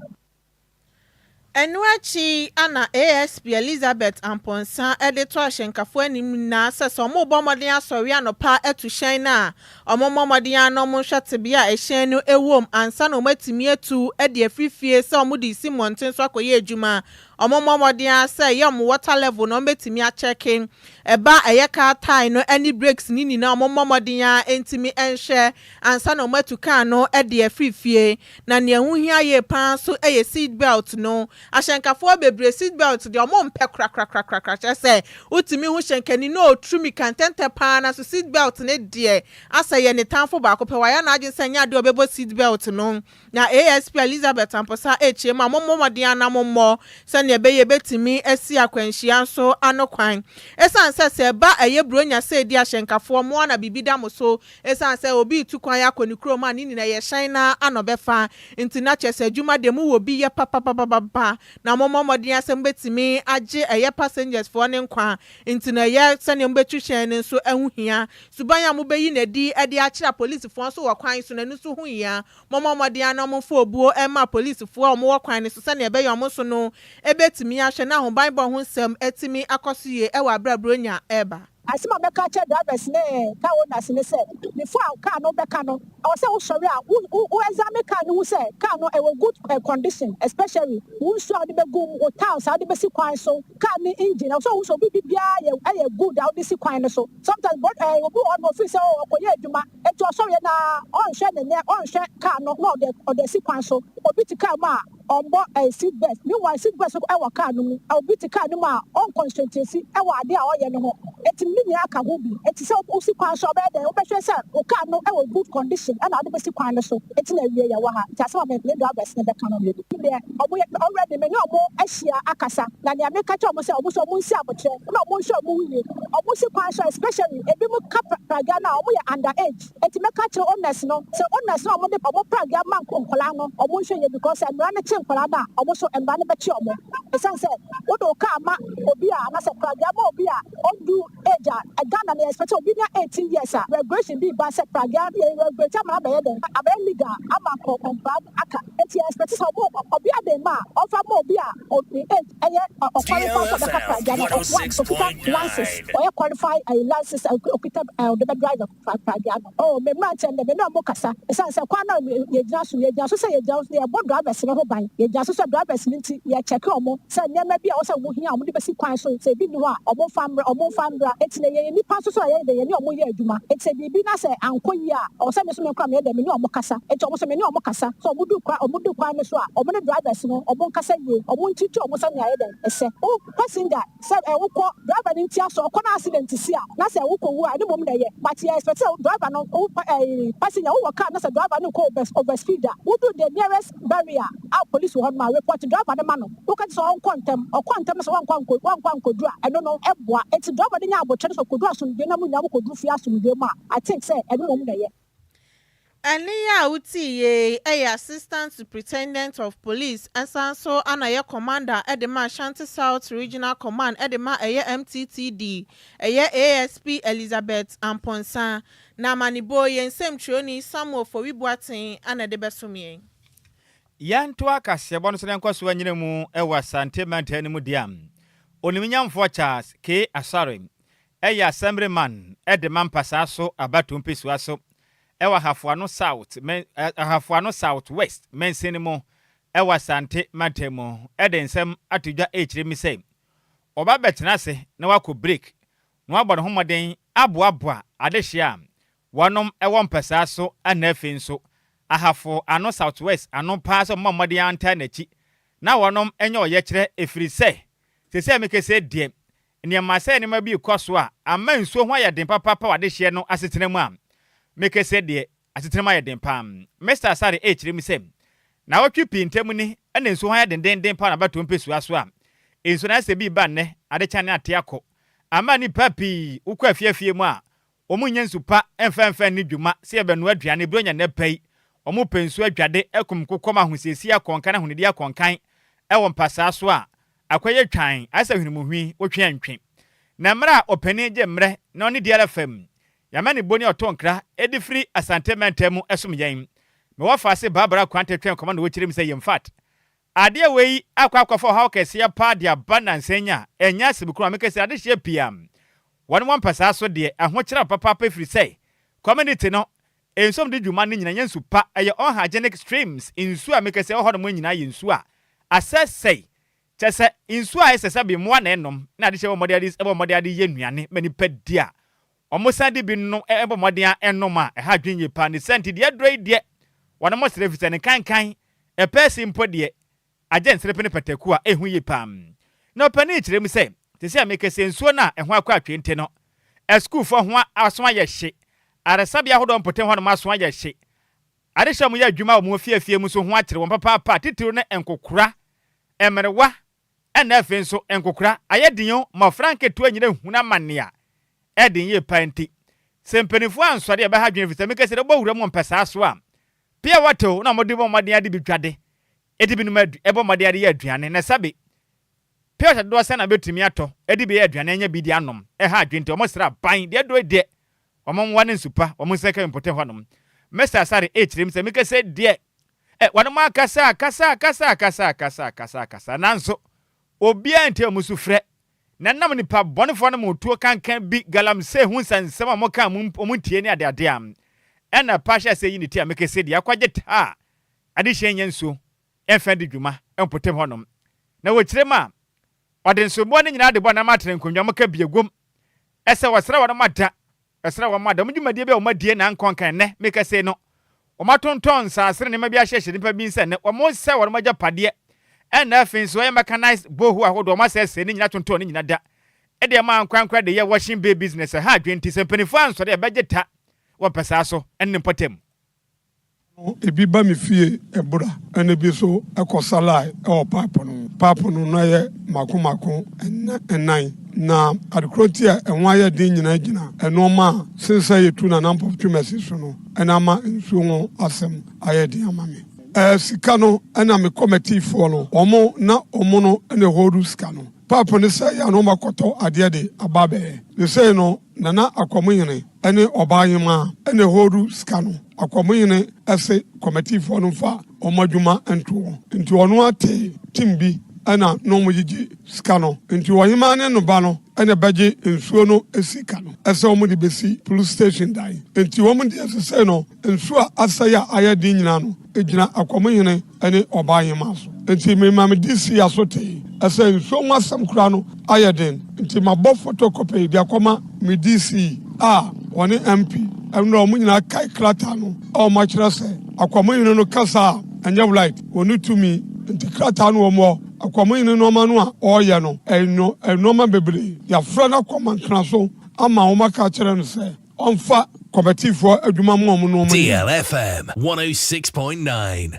Ɛno akyi na ASP Elizabeth Amponsah de to ahyɛnkafo anim nyinaa sɛ sɛ wɔrebɔ mmɔden asɔre anɔpa atu hyɛn no a, wɔmmɔ mmɔden ara na wɔnhwɛ tebea a ɛhyɛn no wom ansa na wɔatumi atu de afiri fie sɛ wɔde resi mmɔnten so akɔyɛ adwuma. Wɔmmɔ mmɔden ara sɛ ɛyɛ wɔn water level na wɔbɛtumi akyɛke. Ɛba a ɛyɛ car tyre no ne brakes no nyinaa wɔmmɔ mmɔden ara ntumi nhwɛ ansa na wɔatu car no de afiri fie. Na nea ɛho hia yie pa ara nso yɛ seat belt no. Ahyɛnkafoɔ bebree, seat belt deɛ wɔmpɛ korakorakorakora. Kyerɛ sɛ, wotumi hu hyɛnkani no a ɔturu mmirika ntɛntɛm pa ara nanso seat belt no deɛ, asɛ yɛ ne tamfo baako pɛ. Wayɛ n'adwene sɛ ɛnyɛ adeɛ a ɔbɛbɔ seat belt no. Na ASP Elizabeth Amponsah rekyerɛ mu a, mommɔ mmɔden ara na mommɔ sɛdeɛ ɛbɛyɛ ɛbɛtumi asi akwanhyia nso ano kwan. Ɛsiane sɛ sɛ ɛba ɛyɛ Buronya sɛ ɛdi ahyɛnkafoɔ, mo ara na biribi da mo so. Esiane sɛ obi retu kwan akɔ ne kurom a ne nyinaa yɛ hyɛn no ara na ɔbɛfa nti, na kyerɛ sɛ adwuma deɛ mowɔ bi yɛ papapapapa na mommɔ mmɔden ara sɛ mobɛtumi agye ɛyɛ passengers foɔ no nkwa nti no ɛyɛ sɛdeɛ mobɛtu hyɛn no nso ɛho hia. Suban a mobɛyi no adi de akyerɛ apolisifoɔ nso wɔ kwan so no ɛno nso ho hia. Mommɔ mmɔden ara na momfa obuo mma apolisifoɔ a wɔwɔ kwan no so sɛdeɛ ɛbɛyɛ wɔn nso no bɛtumi ahwɛ na ahobanbɔ ho nsɛm atumi akɔ so yie wɔ aberɛ a Buronya reba. Asɛm a mɛka akyerɛ drivers ne car owners ne sɛ, before a car no bɛka no, ɛwɔ sɛ wosɔre a wo wo examine car no hu sɛ car no ɛwɔ good condition, especially wo nsuo a wode bɛgu mu, wo tiles a wode bɛsi kwan so, car no engine, ɛwɔ sɛ wohu sɛ obi biribiara yɛ ɛyɛ good a wode si kwan no so. Sometimes bɔ ɛɛ obi wɔ hɔ no ofeel sɛ oh ɔkɔyɛ adwuma, enti ɔsɔreɛ no ara ɔnhwɛ ne nɛ ɔnhwɛ car no na ɔde ɔde asi kwan so. Obi te car mu a ɔmmɔ ɛɛ seat belt, meanwhile seat belt nso ɛwɔ car no mu. Obi te car no mu a ɔnconcentrate ɛwɔ adeɛ a ɔyɛ no ho, enti ne nyinaa ka ho bi. Enti sɛ wosi kwan so a wobɛyɛ dɛn? Wobɛhwɛ sɛ wo car no ɛwɔ good condition ɛna wode bɛsi kwan no so. Enti na awie yɛwɔ ha. Nti asɛm a me ne drivers no bɛka no no deɛ ɔmo yɛ already me ne ɔmo ahyia akasa na nea meka kyerɛ ɔmo sɛ ɔmo nso ɔmo nsi abotrɛ na ɔmo nhwɛ ɔmo ho yie. Ɔmo si kwan so a especially ebinom ka pragea no a ɔmo yɛ under age. Enti mɛka akyerɛ owners no sɛ owners no a ɔmo de ɔmo pragea ma nkwadaa no ɔmo nhwɛ yie because sɛ mmara no kye nkwadaa no a ɔmo nso mmara no bɛkye ɔmo. Esiane sɛ wode wo car ma obi a anaasɛ pragea ma obi a ɔndu age a Ghana no yɛ expect sɛ obi nya 18 years a regulation bi ba sɛ pragea yɛ regulate ama no abɛyɛ dɛn abɛyɛ legal ama nkwadaa no aka. Enti yɛ expect sɛ ɔmo obi a de ma a ɔmfa ma obi a ne age ɛyɛ ɔqualify sɛ ɔbɛka pragea no one okita license ɔyɛ qualify ɛyi license okita ɛɛ ɔde bɛ drive pragea no. Oh me mmeranteɛ no deɛ me ne ɔmo kasa esiane sɛ kwan no a yɛgyina so yɛgyina so sɛ yɛgyina so yɛbɔ drivers no ho ban yɛgyina so sɛ drivers no nti yɛ check ɔmo sɛ nneɛma bi a ɛwɔ sɛ ɔmo hia a ɔmo de bɛsi kwan so sɛ ebi nni hɔ a ɔmo nfa mmra ɔmo nfa mmra enti na yɛyɛ nnipa nso so a yɛyɛ dɛ yɛne ɔmo yɛ adwuma enti sɛ biribi na sɛ ankɔ yie a ɛwɔ sɛ me nso me koraa meyɛ dɛ me ne ɔmo kasa enti ɔmo nso me ne ɔmo kasa sɛ ɔmo du kwan ɔmo du kwan no so a ɔmo ne drivers no ɔmo nkasa yie ɔmo ntreat ɔmo sɛnea ɛyɛ dɛn ɛsɛ wo passenger sɛ ɛ wokɔ driver no ntia so ɔkɔ na accident si a na sɛ wokɔ wu a ɛno mmom na ɛyɛ but yɛ expect sɛ driver no wo ɛɛ passenger wowɔ car na sɛ driver no kɔ over over speed a wodu the nearest barrier a police wɔ hɔ no ma report driver no ma no woka kyerɛ sɛ ɔnkɔ ntɛm ɔkɔ ntɛm na sɛ wankɔ ankɔ wankɔ ankɔduru a ɛno no ɛboa enti driver no nya abotrɛ no sɛ ɔkɔduru asomdwoe na mo nyinaa mokɔduru fie asomdwoe mu a I think sɛ ɛno mmom na ɛyɛ. Ɛnne yi a wotie yi yɛ Assistant Superintendent of Police, ɛsan so ana yɛ Commander de ma Ashanti South Regional Command de ma ɛyɛ MTTD, ɛyɛ ASP Elizabeth Amponsah. Na amanebɔ yi, yɛn nsɛmtwerɛni Samuel Fori Boateng ana de bɛsom yɛn. Yɛntoa kaseɛbɔ no so na yɛnkɔ so anyina mu wɔ Asante mantam no mu deɛ a, Onimnyamfoɔ Charles K. Asare yɛ Assemblyman de ma Mpasaa so abatoɔ mpesua so wɔ Ahafoano South Ahafoano South West mansin no mu wɔ Asante mantam mu de nsɛm ato dwa rekyerɛ mu sɛ ɔba bɛtena ase na wakɔ break na wabɔ ne ho mmɔden aboaboa adehyeɛ a wɔnom wɔ mpasaa so na afei nso Ahafo ano South West ano paa sɛ wɔmmɔ mmɔden ara ntaa n'akyi na wɔnom nyɛ ɔyɛkyerɛ ɛfiri sɛ seesei a mekasa yi deɛ nneɛma sɛ nneɛma bi rekɔ so a ama nsuo ho ayɛ den papaapa wɔ adehyeɛ no asetena mu a mekasa yi deɛ asetena mu ayɛ den paa. Mister Asare rekyerɛ mu sɛ naawɔtwe pii ntam ni na nsuo ho ayɛ dendenden paa wɔ n'abatoɔ mpesua so a nsuo no ayɛ sɛ bi reba nnɛ adekyɛ ne ate akɔ ama nnipa pii wokɔ afie afie mu a Wɔnnya nsu pa mfa mfa nni dwuma sɛ yɛbɛnoa aduane bere onya nnɛ pa yi. Wɔpɛ nsu adwade, akum nkokɔ ma ahosiesie akɔnkan ahonidi akɔnkan wɔ mpasaa so a akɔyɛ twann, ayɛ sɛ hwenemuhwi, wotwe antwe. Na mmerɛ a ɔpanin gye mmerɛ na ɔne diara fam, yɛama ne boni ɔto nkra de firi Asante mantam mu som yɛn. Me wɔfaase Barbara Kwante twɛn kɔma na ɔkyerɛ mu sɛ yɛmfat Adeɛ wei akɔ akɔfa ɔhaw kɛseɛ paa de aba nnansa yi a ɛnyɛ asɛm kumaa. Meka sɛ adehyeɛ pii a wɔn wɔ mpasaa so deɛ ahokyerɛ aba papaapa ɛfiri sɛ community no nsuo a wɔde di dwuma no nyinaa nyɛ nsu pa, ɛyɛ unhygienic streams, nsuo a meka sɛ ɛwɔ hɔnom nyinaa yɛ nsuo a asɛesɛe, kyerɛ sɛ nsuo a ɛsɛ sɛ bi mmoa na ɛnom na adehyeɛ bɔ mmɔden ade bɔ mmɔden ade yɛ nnuane ma nnipa di a wɔsan de bi no bɔ mmɔden a ɛnom a ɛha adwene yie paa. Ne saa nti deɛ aduro yi deɛ wɔnom srɛ ɛfiri sɛ ne nkankan Ɛpɛɛsi mpo deɛ, agye nserepe ne pataku a ɛhu yie paa. Na ɔpanin yi kyerɛ mu sɛ, seesei a mekasa yi, nsuo no a ɛho akɔ atwee nti no, asukuufoɔ ho aso ayɛ hye, ayaresabea ahodoɔ mpɔtam hɔnom aso ayɛ hye, adehyɛ a wɔyɛ adwuma wɔ wɔn afie afie mu nso ho akyere wɔn papaapa, titiriw ne nkokora, mmerewa, Ɛna afei nso nkokora ayɛ den o, mmɔfra nketewa nyina hunu amane a ɛden yie paa nti sɛ mpaninfoɔ ansɔre a ɛbɛha adwene efisɛ meka sɛ wobɔ wura mu ɔmpɛ saa so a pia water o na wɔde bɔ mmɔden ade bi twa de ɛde binom adu ɛbɔ mmɔden ade yɛ aduane na sɛbe pia water dodoɔ sɛn na bɛtumi atɔ ɛde bi yɛ aduane anya bi de anom ɛha adwene nti wɔn srɛ aban deɛ aduro deɛ wɔn mmoa ne nsu pa wɔn nsa ka mpɔtam hɔnom Mister Asare ɛkyerɛ mu sɛ meka sɛ deɛ Ɛ, wɔnom akasa, akasa, akasa, akasa, akasa, akasa, akasa, nanso obiara ntie wɔn sufrɛ. Na ɛnam nnipa bɔnefoɔ no motoɔ kankan bi, galamsey ho nsɛnsɛm a wɔka a wɔn ntie ne adeade a, ɛna ɛpa hyɛ sɛ yi ne ti a mekese deɛ akɔgye taa adehyeɛ nyɛ nsuo mfa ndi dwuma mpɔtam hɔnom. Na wɔkyerɛ mu a, ɔde nsoboɔ no nyinaa de bɔ nam atena nkonnwa mu ka biagom ɛsɛ wɔsrɛ wɔnom ada Ɛsrɛ wɔn a dɛm dwumadie bi a wɔn adie na ankɔ nkan nnɛ meka sei no, wɔn atontɔn nsaase ne nneɛma bi ahyehyɛ nnipa bi nsa nnɛ, wɔn sɛ wɔn agyapadeɛ, ɛna afei nso ɛyɛ mechanized borehole ahodoɔ wɔn asɛesɛe ne nyina tontɔn ne nyina da de ama ankorankora de yɛ washing bay business ɛha adwene nti sɛ mpaninfoɔ ansɔre a ɛbɛgye ta wɔ mpɛsaa so ɛne ne mpɔtam. Ebi ba me fie ɛbora ɛna ebi nso kɔ sa line wɔ pipe no ho. Pipe no na yɛ mako mako nnan. Na ade korɔ nti a ɛho ayɛ den nyinaa gyina nnoɔma a sen sɛ yɛtu Nana Mpɔf Twumasi so no na ama nsuo ho asɛm ayɛ den ama me. Ɛɛ sika no ɛna me kɔmɛtiifoɔ no wɔn na wɔn no na ɛhɔɔdu sika no. Pipe no sɛe a na wɔn akɔtɔ adeɛ de aba abɛyɛ. Sesei no Nana Akwamuhene ne Ɔbaahemaa na ɛhoodu sika no. Akwamuhene se kɔmɛtiifoɔ no mfa wɔn adwuma nto hɔ. Nti ɔno ara tee team bi na na wɔgyegye sika no. Nti ɔhemaa ne no ba no na ɛbɛgye nsuo no sika no sɛ wɔde bɛsi police station dan. Nti wɔn deɛ sesei no Nsu a asɛe a ayɛ den nyinaa no gyina Akwamuhene ne Ɔbaahemaa so. Enti mema me DC aso tee sɛ nsuo ho asɛm koraa no ayɛ den. Nti mabɔ photocopy de akɔma me DC a ɔne MP nnora wɔn nyinaa kae krataa no a wɔakyerɛ sɛ Akwamuhene no kasa a ɛnyɛ right, ɔnni tumi. Nti krataa no wɔ mu hɔ. Akwamuhene nnoɔma no a ɔreyɛ no ɛyɛ nnoɔma bebree. Yɛafrɛ no akɔ Mankena so ama wɔaka akyerɛ no sɛ Ɔmfa kɔmɛtifoɔ adwuma mma wɔn na wɔnyɛ. DLFM 106.9.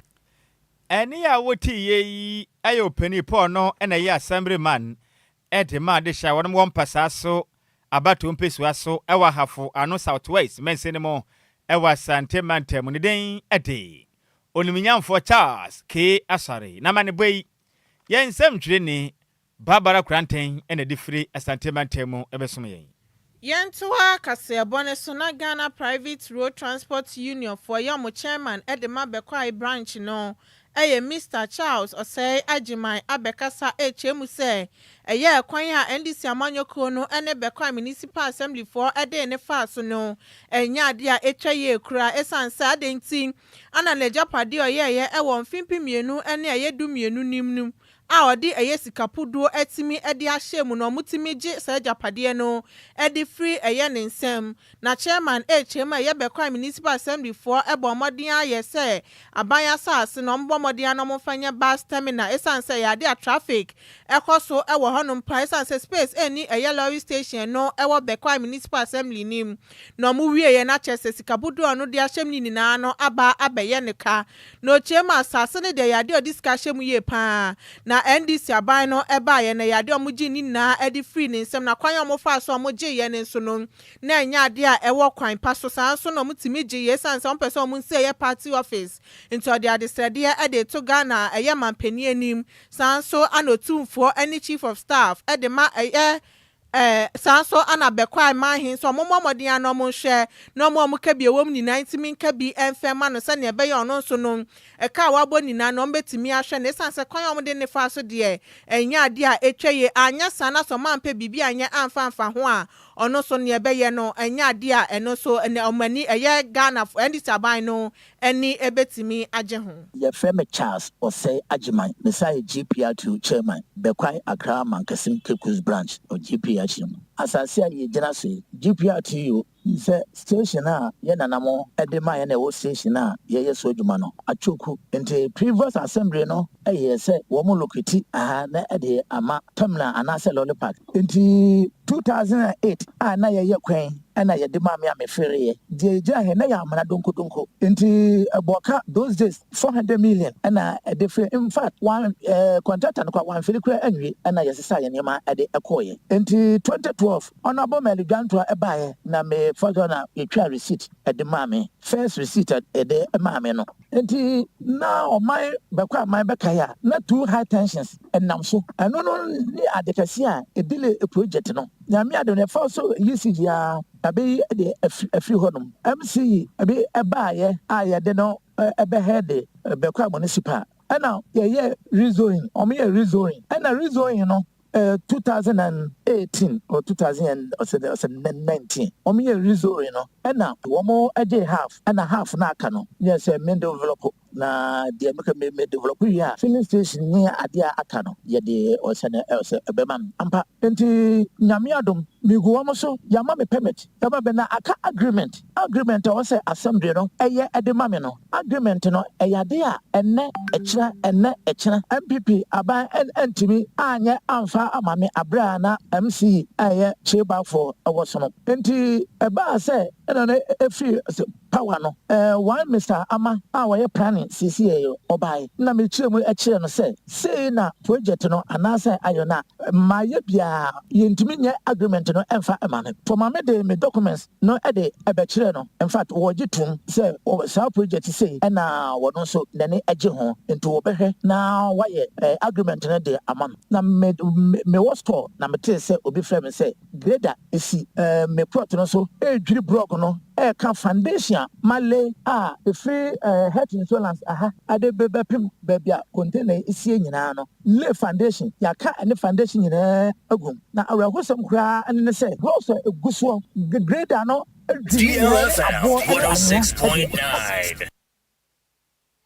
Ɛnne a wotiiɛ yi yɛ Ɔpanin Paul no na ɛyɛ Assemblyman de ma adehye a wɔnom wɔ mpasaa so abatoɔ mpesua so wɔ Ahafo Ano South West mansini no mu. Ɛwɔ Asante mantam mu. Ne din de Onimnyamfoɔ Charles K. Asare. N'amanebɔ yi, yɛn nsɛmtwerɛni Barbara Koranteng na ɛde firi Asante mantam mu bɛsom yɛn. Yɛntoa kaseɛbɔ no so na Ghana Private Road Transport Union foɔ yɛ ɔmo chairman de ma Bekwai branch no yɛ Mister Charles Osei Agyeman abɛkasa rekyerɛ mu sɛ ɛyɛ kwan a NDC amanyɔkuo no ne Bekwai Municipal Assembly foɔ de ne faa so no ɛnyɛ adeɛ a ɛtwa yie koraa ɛsiane sɛ adɛn nti ana n'agyapadeɛ a ɔyɛeɛ wɔ mfe 2012 nim no a ɔde ɛyɛ sika puduo atumi de ahyɛ mu na ɔmotumi gye saa agyapadeɛ no de firi ɛyɛ ne nsam. Na chairman ɛrekyerɛ mu a ɛyɛ Bekwai Municipal Assembly foɔ bɔ mmɔden ayɛ sɛ aban asase na ɔmbɔ mmɔden a na ɔmfa nyɛ bus terminal, ɛsiane sɛ ɛyɛ ade a traffic ɛkɔ so ɛwɔ hɔnom pa, ɛsiane sɛ space ɛnni ɛyɛ lorry station no ɛwɔ Bekwai Municipal Assembly nim. Na ɔmo wieɛ no akyerɛ sɛ sika buduo no de ahyɛ mu ne nyinaa no aba abɛyɛ ne ka. Na ɔkyerɛ mu asase no deɛ, yɛ ade a ɔde sika ahyɛ mu yie paa, na NDC aban no ɛbaeɛ no, yɛ ade a ɔmo gye ne nyinaa ɛde firi ne nsam. Na kwan a ɔmo fa so a ɔmo gye yɛ ne nso no na ɛnyɛ ade a ɛwɔ kwan pa so. Saa nso na ɔmo tumi gye yɛ ɛsiane sɛ ɔmo pɛ sɛ ɔmo nsi ɛyɛ party office. Nti ɔde adesrɛdeɛ ɛde to Ghana ɛyɛ mampanin anim, saa nso ana otumfoɔ ɛne chief of staff ɛde ma ɛyɛ saa nso ana Bekwai manhen nso ɔmo mmɔ mmɔden ano ɔmo nhwɛ na ɔmo a ɔmo ka bi ɛwɔ mu nyinaa ntumi nka bi ɛmfɛ ma no, sɛnea ɛbɛyɛ ɔno nso no ɛka a wabɔ nyinaa no ɔmo bɛtumi ahwɛ no, ɛsiane sɛ kwan a ɔmo de ne fa so deɛ, ɛnyɛ adeɛ a ɛtwa yie. Anyɛ saa na sɛ ɔmo ampɛ biribi anyɛ amfa amfa ho a, ɔno nso nea ɛbɛyɛ no ɛnyɛ adeɛ a ɛno nso ɛnɛ ɔmo ani ɛyɛ Ghana NDC aban no ɛni ɛbɛtumi agye ho. Yɛfrɛ me Charles Ɔsɛe Agyeman. Mesan yɛ GPRTU chairman, Bekwai Accra Mankasim Cape Coast branch of GPRTU mu. Asase a yɛgyina so yi, GPRTU sɛ station a yɛ nanamo de ma yɛ na ɛwɔ station a yɛyɛ so adwuma no atwoku, nti previous assembly no ɛyɛ sɛ wɔn locate aha na ɛde ama terminal anaasɛ lorry park. Nti 2008 a na yɛyɛ kwan ɛna yɛde maa me a mefereɛ deɛ ɛgyina hɛ na yɛ amena donkodonko, nti ɛbɔka those days 400 million ɛna ɛde firi. In fact, one contractor no kora wamfiri kora anwie ɛna yɛsesa yɛ nneɛma ɛde ɛkɔɔyɛ. Nti 2012 Honorable Mary Dwantoa ɛbaeɛ na me fɔtɔ na yɛtwa receipt ɛde maa me, first receipt ɛde maa me no. Nti na ɔman bɛkɔ aman bɛkae a na two high tensions ɛnam so, ɛno no ne ade kɛse a ɛdelay project no. Nyame ade no ɛfa so ECG a abɛyi de afiri hɔnom, MCE ɛbi ɛbaayɛ a yɛde no ɛbɛhɛ de Bekwai municipal ɛna yɛyɛ rezoning, ɔmo yɛ rezoning, ɛna rezoning no 2018 or 2019 wɔn yɛ rezoning no, ɛna wɔn gye half, ɛna half na aka no yɛ sɛ me develop, na deɛ meka me develop wie a, filling station ne adeɛ a aka no yɛde ɔsɛ no ɛsɛ ɛbɛma me ampa. Nti Nyame adom migu wɔn so, yɛama me permit, yɛama bɛ na aka agreement. Agreement a wɔsɛ assembly no ɛyɛ ɛde ma me no, agreement no ɛyɛ adeɛ a ɛnɛ ɛkyerɛ ɛnɛ ɛkyerɛ NPP aban ɛntumi anyɛ amfa ama me abere a na MCE ɛyɛ Kyebafo ɛwɔ so no. Nti ɛbaa sɛ ɛna no efiri power no, one Mr Ama a wɔyɛ planning sisi yɛ ɔbaa na mekyerɛ mu ɛkyerɛ no sɛ sei na project no anaasɛ ayɔ no a mmaayɛ biara yɛntumi nyɛ agreement no ɛmfa ɛma me fɔma me de me documents no ɛde ɛbɛkyerɛ no. In fact, wɔgye tom sɛ saa project sei ɛna wɔno nso n'ani agye ho, nti wɔbɛhwɛ na wayɛ agreement no de ama me. Na me mewɔ store na metee sɛ obi frɛ me sɛ grader esi me plot no so ɛredwiri block no ɛɛka foundation a male a ɛfiri health insurance aha ade bɛbɛpem baabi a container esie nyinaa no, lay foundation yɛaka ɛne foundation nyinaa agum. Na awerɛhosɛm koraa ɛne ne sɛ blocks a egu soɔ, grader no adwiri DLFM aboɔ ɛne anwea ɛde 106.9.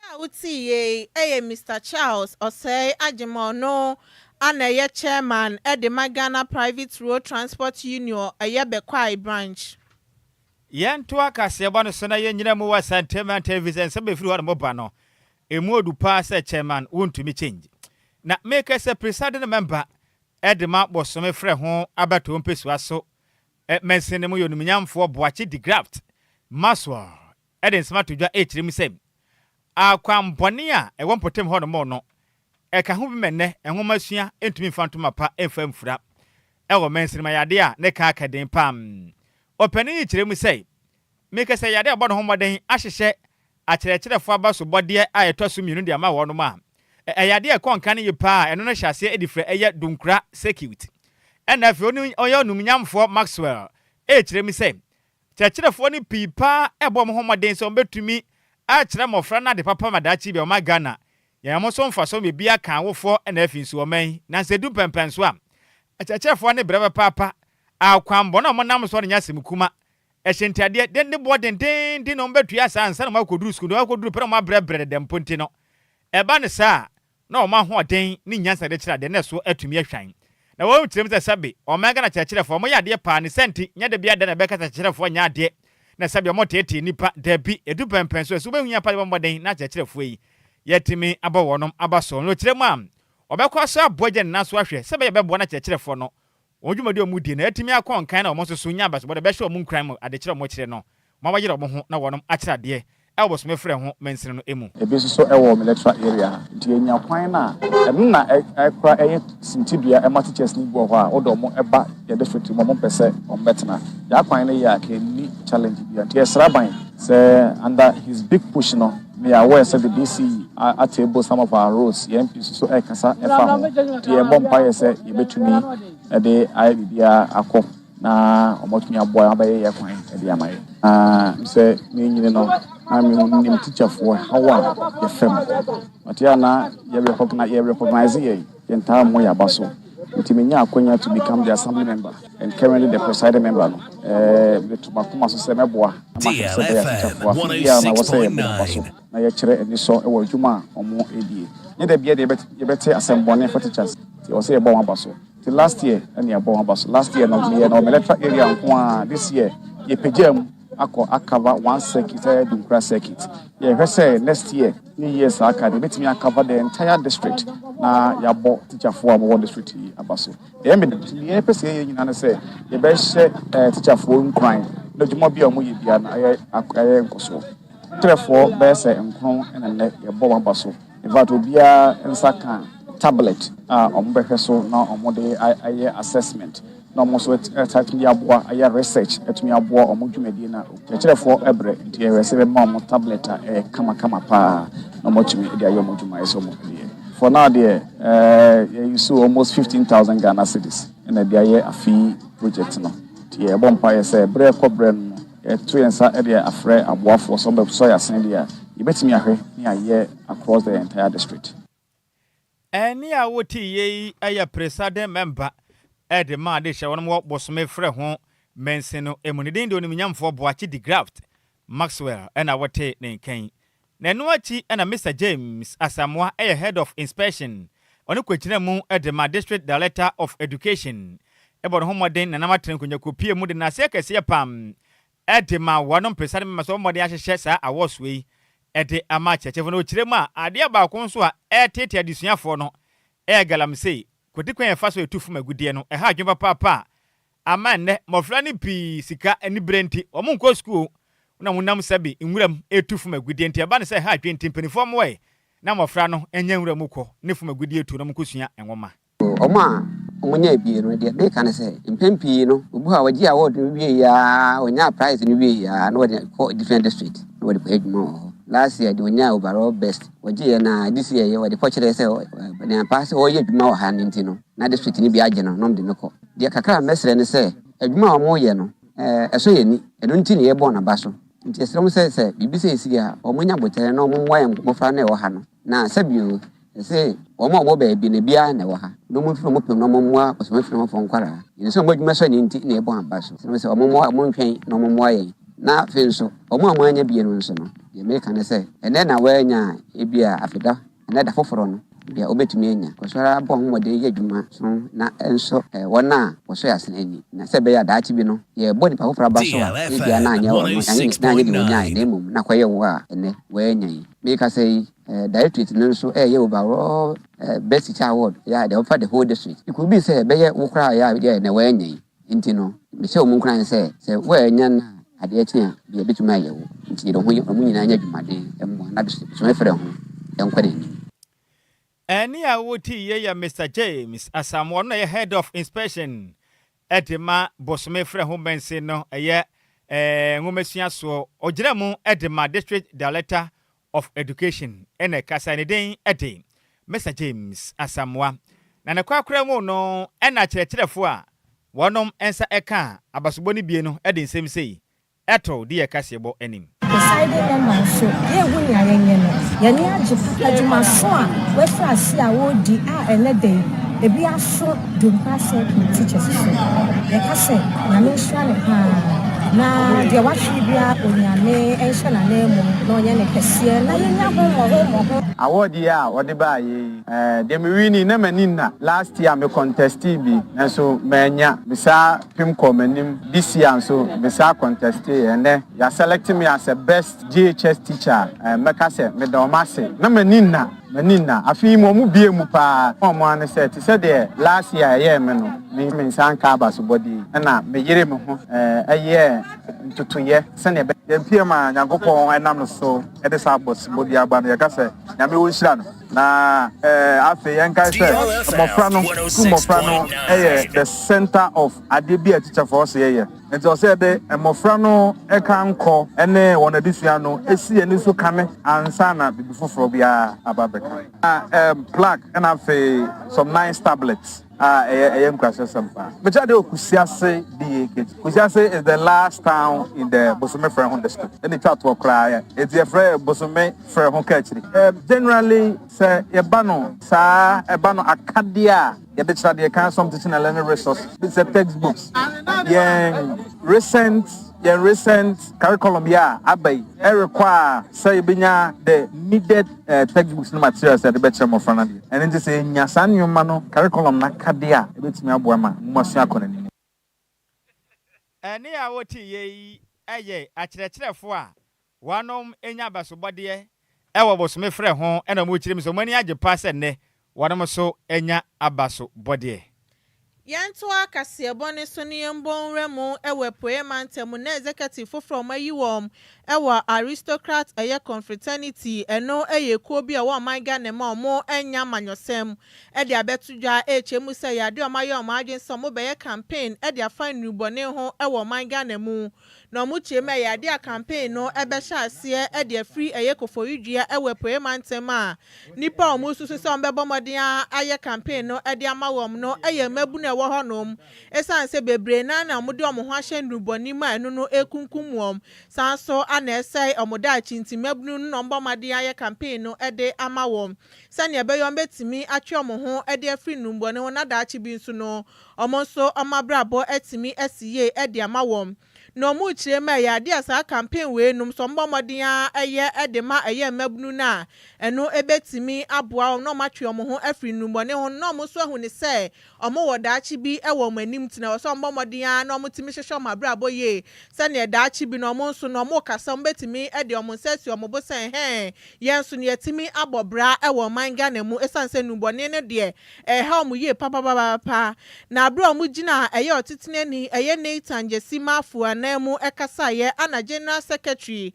A wotii yei ɛyɛ Mr Charles Ɔsɛe Agyeman ana ɛyɛ chairman ɛde ma Ghana Private Road Transport Union ɛyɛ Bekwai branch. Yɛnto akaseɛbɔ no so na yɛnyina mu wɔ Asantema Television. Nsɛm bɛfiri hɔ no moba no ɛmu odu paa sɛ chairman wontumi change na meka sɛ presiding member ɛde ma Bosome Freho abɛto mpɛsua so mɛnsen no mu yɛ onimnyamfoɔ Boakye De-Graft Maxwell ɛde nsɛm ato dwa ɛkyerɛ mu sɛ akwampɔne a ɛwɔ mpɔtam hɔ nom no ɛka ho bi mɛnnɛ nwoma sua ntumi mfa ntoma pa ɛmfa mfura ɛwɔ mɛnsen mu ayadeɛ a ne ka aka den pam. Ɔpanin yi kyerɛ mu sɛ Meka sɛ yare a ɔbɔ ne ho mmɔden ahyehyɛ akyerɛkyerɛfo abasobɔdeɛ a ɛtɔ so mmienu de ama wɔnom a, ɛyɛ adeɛ a ɛkɔ nkan yie paa a ɛno no hyɛ aseɛ de firi ɛyɛ Dunkura Circuit. Ɛna afei ɔne ɔyɛ onumnyamfoɔ Maxwell rekyerɛ mu sɛ kyerɛkyerɛfoɔ no pii paa ɛbɔ wɔn ho mmɔden sɛ wɔbɛtumi akyerɛ mmɔfra no ade papa ma daakye bi a wɔma Ghana yɛn wɔn so mfasoɔ ma ebi aka awofoɔ ɛna afei nso ɔman yi. Nanso ɛdu mpɛmpɛnsoɔ a akyerɛkyerɛfoɔ no brɛ papaapa a kwanbɔne a wɔnam soɔ no nyɛ asɛm kuma. Ɛhyɛ ntadeɛ de ne boɔ dendeenden na wɔbɛtua saa ansa na wɔakɔduru sukuu. Na wɔakɔduru pɛ na wɔabrɛbrɛ deda mpo nti no, ɛba no saa a, na wɔn ahoɔden ne nyansa de kyerɛ adeɛ na ɛso atumi ahwan. Na wɔn kyerɛ mu sɛ sɛbe ɔman Ghana kyerɛkyerɛfoɔ wɔyɛ adeɛ paa ne sɛ nti nyɛ da biara da na ɛbɛka sɛ kyerɛkyerɛfoɔ nyɛ adeɛ na sɛbe wɔteetee nnipa. Dabi, ɛdu pɛnpɛn so a ɛso bɛhia paa sɛ yɛbɔ mmɔden na akyerɛkyerɛfoɔ yi yɛatumi abɔ wɔnom aba so. Na ɔkyerɛ mu a, wɔbɛkɔ so aboa gya ne nan so ahwɛ sɛ ɛbɛyɛ bɛboa na akyerɛkyerɛfoɔ no Wɔn dwumadi a wɔdi no atumi akɔ nkan na wɔn nso so nya abasobɔde a ɛbɛhyɛ wɔn nkuran ma adekyerɛ a wɔkyerɛ no ma wɔayere wɔn ho na wɔnom akyerɛ adeɛ wɔ bosome frɛ ho mansini no mu. Ebi nso so wɔ me lecturer area ha nti yɛnya kwan no a ɛno na ɛkora ɛyɛ sintidua ɛma teachers no bi wɔ hɔ a wode wɔn ba yɛ district mu a wɔn mpɛ sɛ wɔn bɛtena. Yɛn akwan no yɛ a ka ɛnni challenge biara nti yɛsrɛ aban sɛ under his big push no Me aware sɛ the DC a table some of our roads, yɛn MP nso so ɛrekasa ɛfa ho, nti yɛbɔ mpaeɛ sɛ yɛbɛtumi de ayɛ biribiara akɔ na wɔatumi aboa yɛn abɛyɛ yɛ kwan de ama yɛn. Na sɛ menyini no na menim tikyafoɔ haw a yɛfa mu, but yɛ a na yɛ recognize yɛn, yɛntaa mmɔ yɛn aba so. Nti menyaa akwanya to become the assembly member and currently the presiding member no, mede to m'akoma so sɛ mɛboa na mahwɛ sɛ ɛbɛyɛ atikyafoɔ afe biara no a ɛwɔ sɛ yɛbɔ wɔn aba so na yɛkyerɛ anisɔ wɔ adwuma a wɔredie. Nyɛ da biara na yɛbɛte asɛm bɔne fa teachers nti ɛwɔ sɛ yɛbɔ wɔn aba so. Nti last year na yɛbɔ wɔn aba so. Last year no meyɛɛ no wɔ me electoral area nko ara, this year yɛpagyaa mu akɔ a cover one circuit, ɛyɛ Dunkura circuit. Yɛhwɛ sɛ next year ne years a aka no yɛbɛtumi a cover the entire district na yɛabɔ tikyafoɔ a wɔwɔ district yi aba so. Ɛyɛ me nti deɛ yɛpɛ sɛ yɛyɛ nyinaa ne sɛ yɛbɛhyɛ tikyafoɔ nkuran na adwuma bi a wɔyɛ biara no ayɛ ayɛ nkɔsoɔ. Kyerɛfoɔ bɛyɛ sɛ nkron na nnɛ yɛbɔ wɔn aba so. In fact obiara nsa ka tablet a wɔbɛhwɛ so na wɔde ayɛ assessment na wɔn nso atumi aboa ayɛ research atumi aboa wɔn dwumadie na kyerɛkyerɛfoɔ brɛ nti yɛhwɛ sɛ bɛma wɔn tablet a ɛyɛ kamakama paa na wɔatumi de ayɛ wɔn adwuma ɛsɛ wɔn deɛ. For now deɛ ɛɛ yɛ use almost 15,000 Ghana cedis ɛna de ayɛ afe project no nti yɛbɔ mpaeɛ sɛ berɛ kɔ berɛ no yɛto yɛn nsa de afrɛ aboafoɔ sɛ wɔbɛsɔ yɛn asene deɛ a yɛbɛtumi ahwɛ ne ayɛ across the entire district. Ɛnne a wotee yei yɛ presiding member de ma adehyɛ wɔn wɔ bosome frɛ ho mansin no mu. Ne din de Onimnyamfoɔ Boakye De Graft Maxwell na wotee ne nka yi. Na ɛno akyi na Mister James Asamoah yɛ Head of Inspection, ɔno kɔgyina mu de ma District Director of Education bɔ ne ho mmɔden na nam atena nkonnwa kɔpie mu de n'aseɛ kɛseɛ pam de ma wɔnom presiding member sɛ wɔbɔ mmɔden ahyehyɛ saa awards wei de ama akyerɛkyerɛfoɔ. Na ɔkyerɛ mu a, adeɛ baako nso a ɛreteetee adesuafoɔ no yɛ galamsey, kwati kwan a yɛfa so tu fam agudeɛ no. Ɛha adwene papaapa a ama nnɛ mmɔfra no pii sika anibere nti, wɔnkɔ sukuu na wɔnam sɛbe nwuram retu fam agudeɛ nti, ɛba no sɛ ɛha adwene nti mpanimfoɔ mmoa ɛ na mmɔfra no nyɛ nwura mu kɔ ne fam agudeɛ tu na wɔnkɔsua nwoma. Wɔn a wɔnyaa bi no, deɛ meka ne sɛ, mpɛn pii no, obi hɔ a ɔgye award no wieeɛ ara, ɔnyaa prize no wieeɛ ara na wɔde kɔ different district na wɔde kɔyɛ adwuma wɔ hɔ. Last year deɛ ɔnyaa overall best, wɔgyeeɛ no ara, this year yi wɔde kɔkyerɛɛ sɛ ne ampa sɛ ɔreyɛ adwuma wɔ ha no nti no, na district no bi agye no na wɔde no kɔ. Deɛ kakra a mɛsrɛ ne sɛ, adwuma a wɔreyɛ no, ɛsɔ yɛn ani, ɛno nti na yɛbɔ wɔn aba so. Nti yɛsrɛ wɔn sɛ, sɛ biribi sei si a, wɔnyɛ aboterɛ na wɔmmoa yɛn mmɔfra no a ɛwɔ ha no. Na sɛ bio, ɛse wɔn a wɔwɔ baabi no biara na ɛwɔ ha, na wɔmfiri wɔn pɛ mu na wɔmmoa ɔsomafiri nkwadaa. Yɛnim sɛ wɔn adwuma sɔ ani nti na yɛbɔ wɔn aba so. Yɛsrɛ sɛ wɔmmoa, wɔntwɛn na wɔmmoa yɛn. Na afei nso, wɔn a wɔannya bie no nso no, deɛ mereka ne sɛ, ɛnnɛ na wɔannya a, ebia afeda anaa da foforɔ no, ebia wobɛtumi anya. Kɔ so ara bɔ ho mmɔden yɛ adwuma so na ɛnsɔ wɔn a wɔsɔ yɛn asene ani, na sɛ ɛbɛyɛ a daakye bi no, yɛrebɔ nnipa foforɔ aba so a, ebia na anyɛ wɔn, na anyɛ deɛ wɔnyaeɛ, na mmom na akɔyɛ wo a ɛnnɛ wɔannya yi. Merekasa yi, Directorate no nso reyɛ overall best teacher award, yɛ a deɛ wɔfa the whole district. It could be sɛ ɛbɛyɛ wo koraa a yɛ a ɛnnɛ wɔannya yi. Nti no, mehyɛ wɔn nkuran sɛ, sɛ woannya no a, adeɛ kye a, deɛ ɛbɛtumi ayɛ wo. Nti yɛde ho wɔn nyinaa nyɛ adwumaden mmoa na sumafrɛ ho nkɔ n'anim. Ɛnne a wotii yei yɛ Mister James Asamoah, ɔno na ɛyɛ Head of Inspection de ma bosome frɛ ho mansin no, ɛyɛ. Nwomasua soɔ, ɔgyina mu de ma District Director of Education na ɛkasa, ne din de Mister James Asamoah. Na ne korakora mu no na akyerɛkyerɛfoɔ a wɔnom nsa ka abasobɔ no bie no de nsɛm sei to di yɛn kaseɛbɔ anim. Presiding member nso, yɛrehu nea yɛnyɛ no, yɛn ani agye papa. Adwumaso a wɔafiri ase a wɔredi a ɛnnɛ da yi, ebi aso Dunkwa Circle teachers so. Yɛka sɛ Nyame nhyira no paa na deɛ wahwere biara Onyame nhyɛ n'ananmu na ɔnyɛ no kɛseɛ na yɛnya ho mmɔho mmɔho. Award yi a wɔde baeɛ yi, eh, deɛ me winnie na m'ani nna. Last year me contestee bi nanso mannya. Me saa pem kɔɔ m'anim. This year nso me saa contestee. Ɛnnɛ yɛ select me as a best JHS teacher a, eh, mɛka sɛ meda wɔn ase. Na m'ani nna, m'ani nna. Afe yi mu wɔn bue mu paa. Wɔn ara ne sɛ, te sɛ deɛ last year ɛyɛɛ me no, me me nsa anka abasobɔdeɛ yi. Ɛna me yere me ho, eh, ɛyɛɛ ntotoeɛ sɛdeɛ ɛbɛ. Yɛn PM a Nyankopɔn nam no so de saa abɔsobɔdeɛ aba no, yɛka sɛ Nyame ɔnhyira no. Na afei yɛnkae sɛ mmɔfra no, sukuu mmɔfra no yɛ the center of adeɛ bi a tikyafoɔ sɛ yɛyɛ. Nti ɔsɛ yɛde mmɔfra no ka nkɔ ne wɔn adesua no si yɛn ani so kane ansa na biribi foforɔ biara aba abɛka. Na plaque ɛna afei some nice tablets. a ɛyɛ ɛyɛ nkurasɛsɛm paa. Mekyerɛ adeɛ wɔ Kusiase DAK. Kusiase is the last town in the Bosome Frɛho district. Ɛna etwa toɔ koraa yɛ. Eti yɛfrɛ yɛ Bosome Frɛho kaakyiri. Um, generally sɛ yɛba no saa ɛba no akadeɛ a yɛde kyerɛ adeɛ kan some teaching and learning resources bi sɛ textbooks. Yɛn recent yɛn recent curriculum yɛ a aba yi ɛrequire sɛ yɛbɛnya the needed eh, textbooks ne materials a yɛde bɛkyerɛ mmɔfra no adeɛ. Ɛno nti sɛ yɛnya saa nneɛma no, curriculum no akadeɛ a, ɛbɛtumi aboa ma nwomasua akɔ n'anim. Ɛnne a woteeɛ yi yɛ akyerɛkyerɛfoɔ a wɔnom nya abasobɔdeɛ wɔ bosome frɛ ho na wɔrekyerɛ mu sɛ wɔn ani agye paa sɛ nnɛ wɔnom nso anya abasobɔdeɛ. Yɛntoa kaseɛbɔ no so na yɛmbɔ nwura mu wɔ Apueɛ Mantam mu na Executive foforɔ a wɔayi wɔn wɔ Aristocrat ɛyɛ Confraternity ɛno yɛ ekuo bi a ɛwɔ ɔman Ghana mu a wɔn anya amanyɔsɛm de abɛto dwa ɛrekyɛ mu sɛ ɛyɛ adeɛ a wɔayɛ wɔn adwene sɛ wɔbɛyɛ campaign de afa nnurubɔne ho wɔ ɔman Ghana mu na wɔkyerɛ mu ɛyɛ adeɛ a campaign no bɛhyɛ aseɛ de afiri ɛyɛ Koforidua wɔ Apueɛ Mantam a nnipa a wɔsusu sɛ wɔbɛbɔ mmɔden ayɛ campaign no de ama wɔn no yɛ mmabunu a ɛwɔ hɔnom. Esiane sɛ bebree no ara na wɔde wɔn ho ahyɛ nnurubɔne mu a ɛno no rekunkum wɔn, san nso na ɛresɛe wɔn daakye nti, mmabunu no na wɔbɔ mmɔden ayɛ campaign no de ama wɔn sɛnea ɛbɛyɛ wɔbɛtumi atwe wɔn ho de afiri nnurubɔne ho na daakye bi nso no, wɔn nso wɔn abrabɔ atumi asi yie de ama wɔn. Na ɔmo kyerɛ mu a ɛyɛ adeɛ a saa campaign wei nom sɛ ɔmo bɔ mmɔden ara yɛ de ma ɛyɛ mmabunu no a, ɛno ɛbɛtumi aboa wɔn na ɔmo atwe wɔn ho afiri nnubɔne ho na ɔmo nso ahu no sɛ ɔmo wɔ daakye bi wɔ wɔn anim nti na ɛwɔ sɛ ɔmo bɔ mmɔden ara na ɔmo tumi hyehyɛ wɔn abrabɔ yie sɛdeɛ daakye bi no ɔmo nso no ɔmo rekasa ɔmo bɛtumi de wɔn nsa asi wɔn bo sɛ ɛhɛn yɛn nso no yɛatumi abɔ bra wɔ ɔman Ghana mu ɛsiane sɛ nnubɔne no deɛ Ɛrehaw wɔn yie papapapaapa. Na berɛ a wɔgyinaa ɛyɛ ɔtetenani ɛyɛ Nathan Gyasi Marfo anan mu kasaeɛ ana General Secretary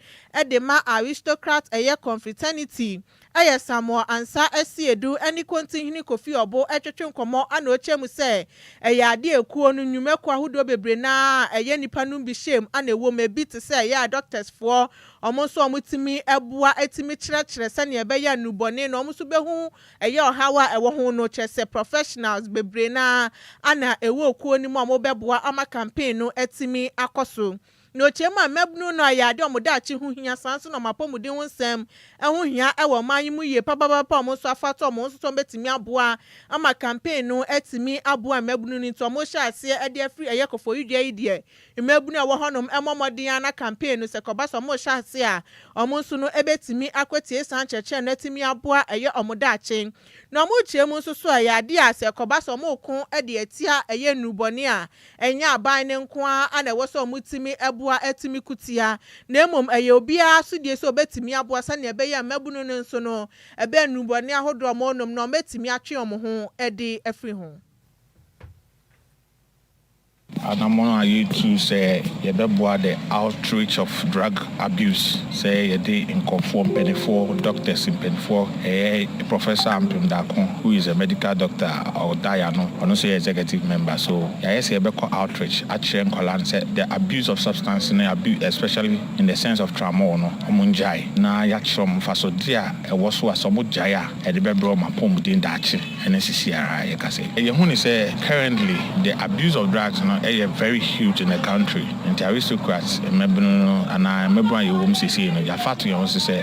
de ma Aristocrat ɛyɛ Confraternity ɛyɛ Samuel Ansah Asiedu ɛne Kontinhene Kofi Ɔbo ɛtwetwe nkɔmmɔ ana ɔkyerɛ mu sɛ ɛyɛ adeɛ a ekuo no nnwumakuo ahodoɔ bebree no ara a ɛyɛ nnipa nom bi hyɛm ana ɛwɔ mu ebi te sɛ ɛyɛ adoctors foɔ wɔn nso wɔtumi boa tumi kyerɛkyerɛ sɛdeɛ ɛbɛyɛ a nnubɔne no wɔn nso bɛhu Ɛyɛ ɔhaw a ɛwɔ ho no kyerɛ sɛ professionals bebree no ara na ɛwɔ kuo no mu a wɔbɛboa ama campaign no atumi akɔ so. Na ɔkyerɛ mu a mmabunu no ayɛ adeɛ a wɔn daakye ho hia saa nso na wɔn apɔmuden ho nsɛm ho hia wɔ ɔman yi mu yie papaapa a wɔn nso afa ato wɔn ho so sɛ wɔbɛtumi aboa ama campaign no atumi aboa mmabunu no nti wɔhyɛ aseɛ de afiri ɛyɛ kɔfɔyidua yi deɛ Mmabunu a ɛwɔ hɔnom mmɔ mmɔden ara na campaign no sɛ kɔba sɛ wɔrehyɛ ase a, wɔn nso no bɛtumi akɔtie saa nkyerɛkyerɛ no atumi aboa ɛyɛ wɔn daakye. Na wɔrekyerɛ mu nso so a, ɛyɛ adeɛ a sɛ ɛkɔba sɛ wɔreko de atia ɛyɛ nnurubɔne a, ɛnyɛ aban no nko ara na ɛwɔ sɛ wɔtumi boa tumi ko tia, na mmom ɛyɛ obiara asodie sɛ ɔbɛtumi aboa sɛdeɛ ɛbɛyɛ a mmabunu no nso no, ɛbɛn nnurubɔne ahodoɔ a wɔrenom no, wɔbɛtumi atwe wɔn ho de afiri ho. Anammɔn a yɛretu sɛ yɛbɛboa the outreach of drug abuse, sɛ yɛde nkurɔfoɔ, mpaninfoɔ, doctors mpaninfoɔ, ɛyɛ Professor Ampem Darko who is a medical doctor a ɔda yɛn ano, ɔno nso yɛ executive member, so yɛayɛ sɛ yɛbɛkɔ outreach akyerɛ nkwadaa no sɛ the abuse of substance ne abuse especially in the sense of tramol no wɔn ngyae na yɛakyerɛ wɔn mfasodeɛ a ɛwɔ so a sɛ wɔn gyae a ɛde bɛbrɛ wɔn apɔmuden daakye. Ɛne sisi ara a yɛka sɛ yɛhu ne sɛ currently the abuse of drugs no yɛ very huge in the country nti aristocrats mmabunu no anaa mmabunu a yɛwɔ mu seesei no yɛafa ato yɛn ho so sɛ